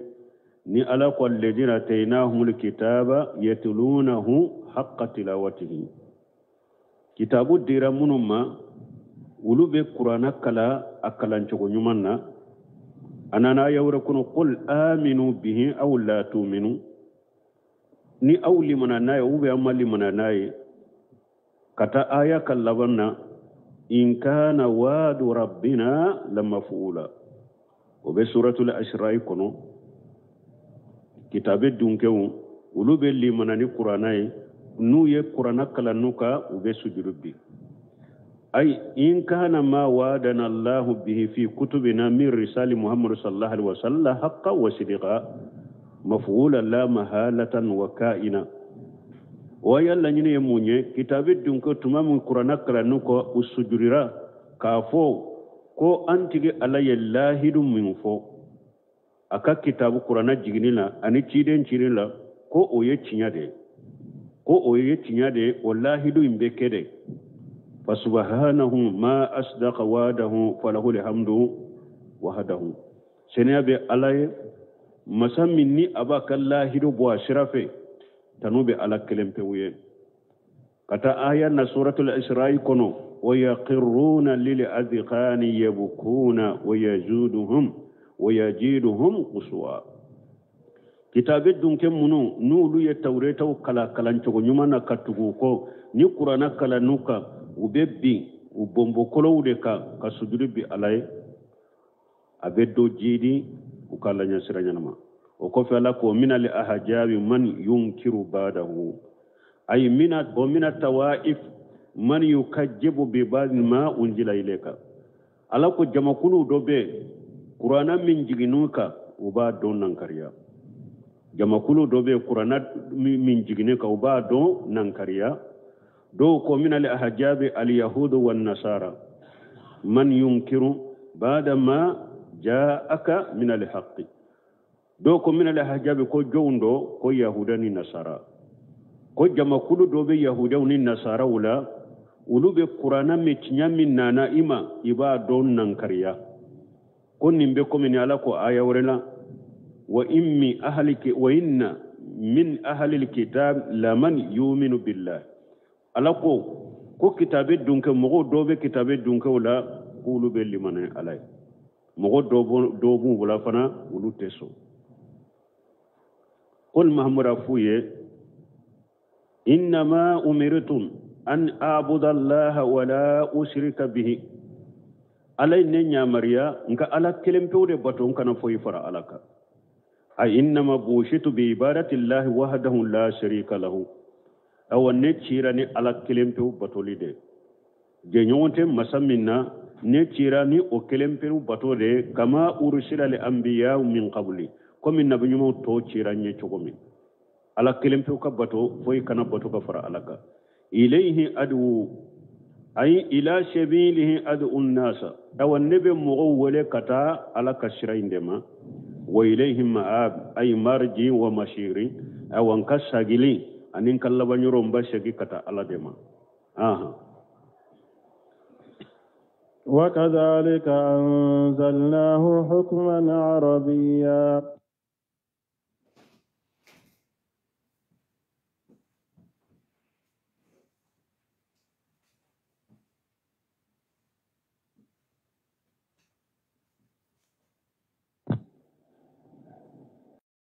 ni Ala ko alladina atainahumul kitaba yatlunahu haqqa tilawatihi. Kitabu dira minnu ma, olu bɛ kuranna kalan a kalancogo ɲuman na. A nana aya wɛrɛ kɔnɔ qul aminu bihi aw la tuminu, ni aw limana n'a ye ou bien aw ma limana n'a ye. Ka taa aya ka laban na in kana wa'du rabbina lamaf'ula, o bɛ suratul Isra'i kɔnɔ. Kitabe dunkɛw olu bɛ limana ni kuranna ye, n'u ye kuranna kalan n'u kan u bɛ sujudu bi. Ay in kana ma wa'adana Allahu bihi fi kutubina min risali Muhammad sallallahu alaihi wasallam haqqa wa sidqa maf'ula la mahalatan wa ka'ina. O ya laɲini ye mun ye? Kitabe dunkɛ tuma min kuranna kalan n'u kɔ u sujudira k'a fɔ ko an tigi Ala ye lahidu min fɔ a ka kitabu kuranna jiginni la ani ciden cili la, ko o ye tiɲɛ de ye, ko o ye tiɲɛ de ye, o lahidu in bɛ kɛ de. Fasubhanahu ma asdaqa wa'dahu falahu alhamdu wahdahu. Seniya bɛ Ala ye, masa min ni a b'a ka lahidu bɔ a sira fɛ, tanu bɛ Ala kelen pewu ye. Ka taa aya na suratul Isra'i kɔnɔ wa yaqirruna lil adqani yabkuna wa yajuduhum wa yajiduhum quswa. Kitabe dunkɛ minnu n'olu ye tawuretaw kalan kalancogo ɲuman na ka tugu u kɔ, ni kuranna kalan n'u kan, u bɛ bin u bɔnbɔkolow de kan ka sujudi bi Ala ye, a bɛ dɔ jiidi u ka Ala ɲɛsira ɲɛnama. O kɔfɛ Ala ko min al ahjabi man yunkiru ba'dahu, ay mina wa mina tawaif man yukajjibu bi ba'd ma unzila ilayka. Ala ko jamakulu dɔ bɛ yen, kuranna min jiginn'u kan u b'a dɔn nankariya. Jamakulu dɔ bɛ yen, kuranna min jiginn'u kan u b'a dɔn nankariya. Dɔw ko min al ahjabi al yahudu wan nasara man yunkiru ba'da ma ja'aka min al haqqi. Dɔw ko min al ahjabi ko jɔnw dɔ ko yahuda ni nasara, ko jamakulu dɔ bɛ yahudaw ni nasaraw la, olu bɛ kuranna min tiɲɛ min nana i ma i b'a dɔn nankariya. Ko nin bɛ komi ni Ala ko aya wɛrɛ la wa in min ahliki wa inna min ahlil kitab laman yuminu billah. Ala ko kitabe dunkɛ mɔgɔw dɔw bɛ kitabe dunkɛw la k'olu bɛ limaniya Ala ye, mɔgɔ dɔw b'u bolo fana olu tɛ sɔn. Qul Mahamadu f'u ye innama umirtum an a'buda Allaha wa la ushrika bihi. Ala ye ne yamaruya nka Ala kelen pewu de bato, n kana foyi fara Ala kan. Ay innama bushitu bi ibadati Allahi wahdahu la sharika lahu. Awa ne cira ni Ala kelen pewu batoli de, jɛɲɔgɔn tɛ masa min na, ne cira ni o kelen pewu bato de, kama ursila li anbiya min qabli, komi nabi ɲumanw tɔw cira n ye cogo min. Ala kelen pewu ka bato, foyi kana bato ka fara Ala kan. Ilayhi ad'u ay ila sabilihi ad'u nnasa. Awa ne bɛ mɔgɔw wele ka taa Ala ka sira in de ma. Wa ilayhi ma'ab ay marji wa masiri. Awa n ka sagili ani n ka laban yɔrɔ n ba segin ka taa Ala de ma. وكذلك أنزلناه حكما عربيا.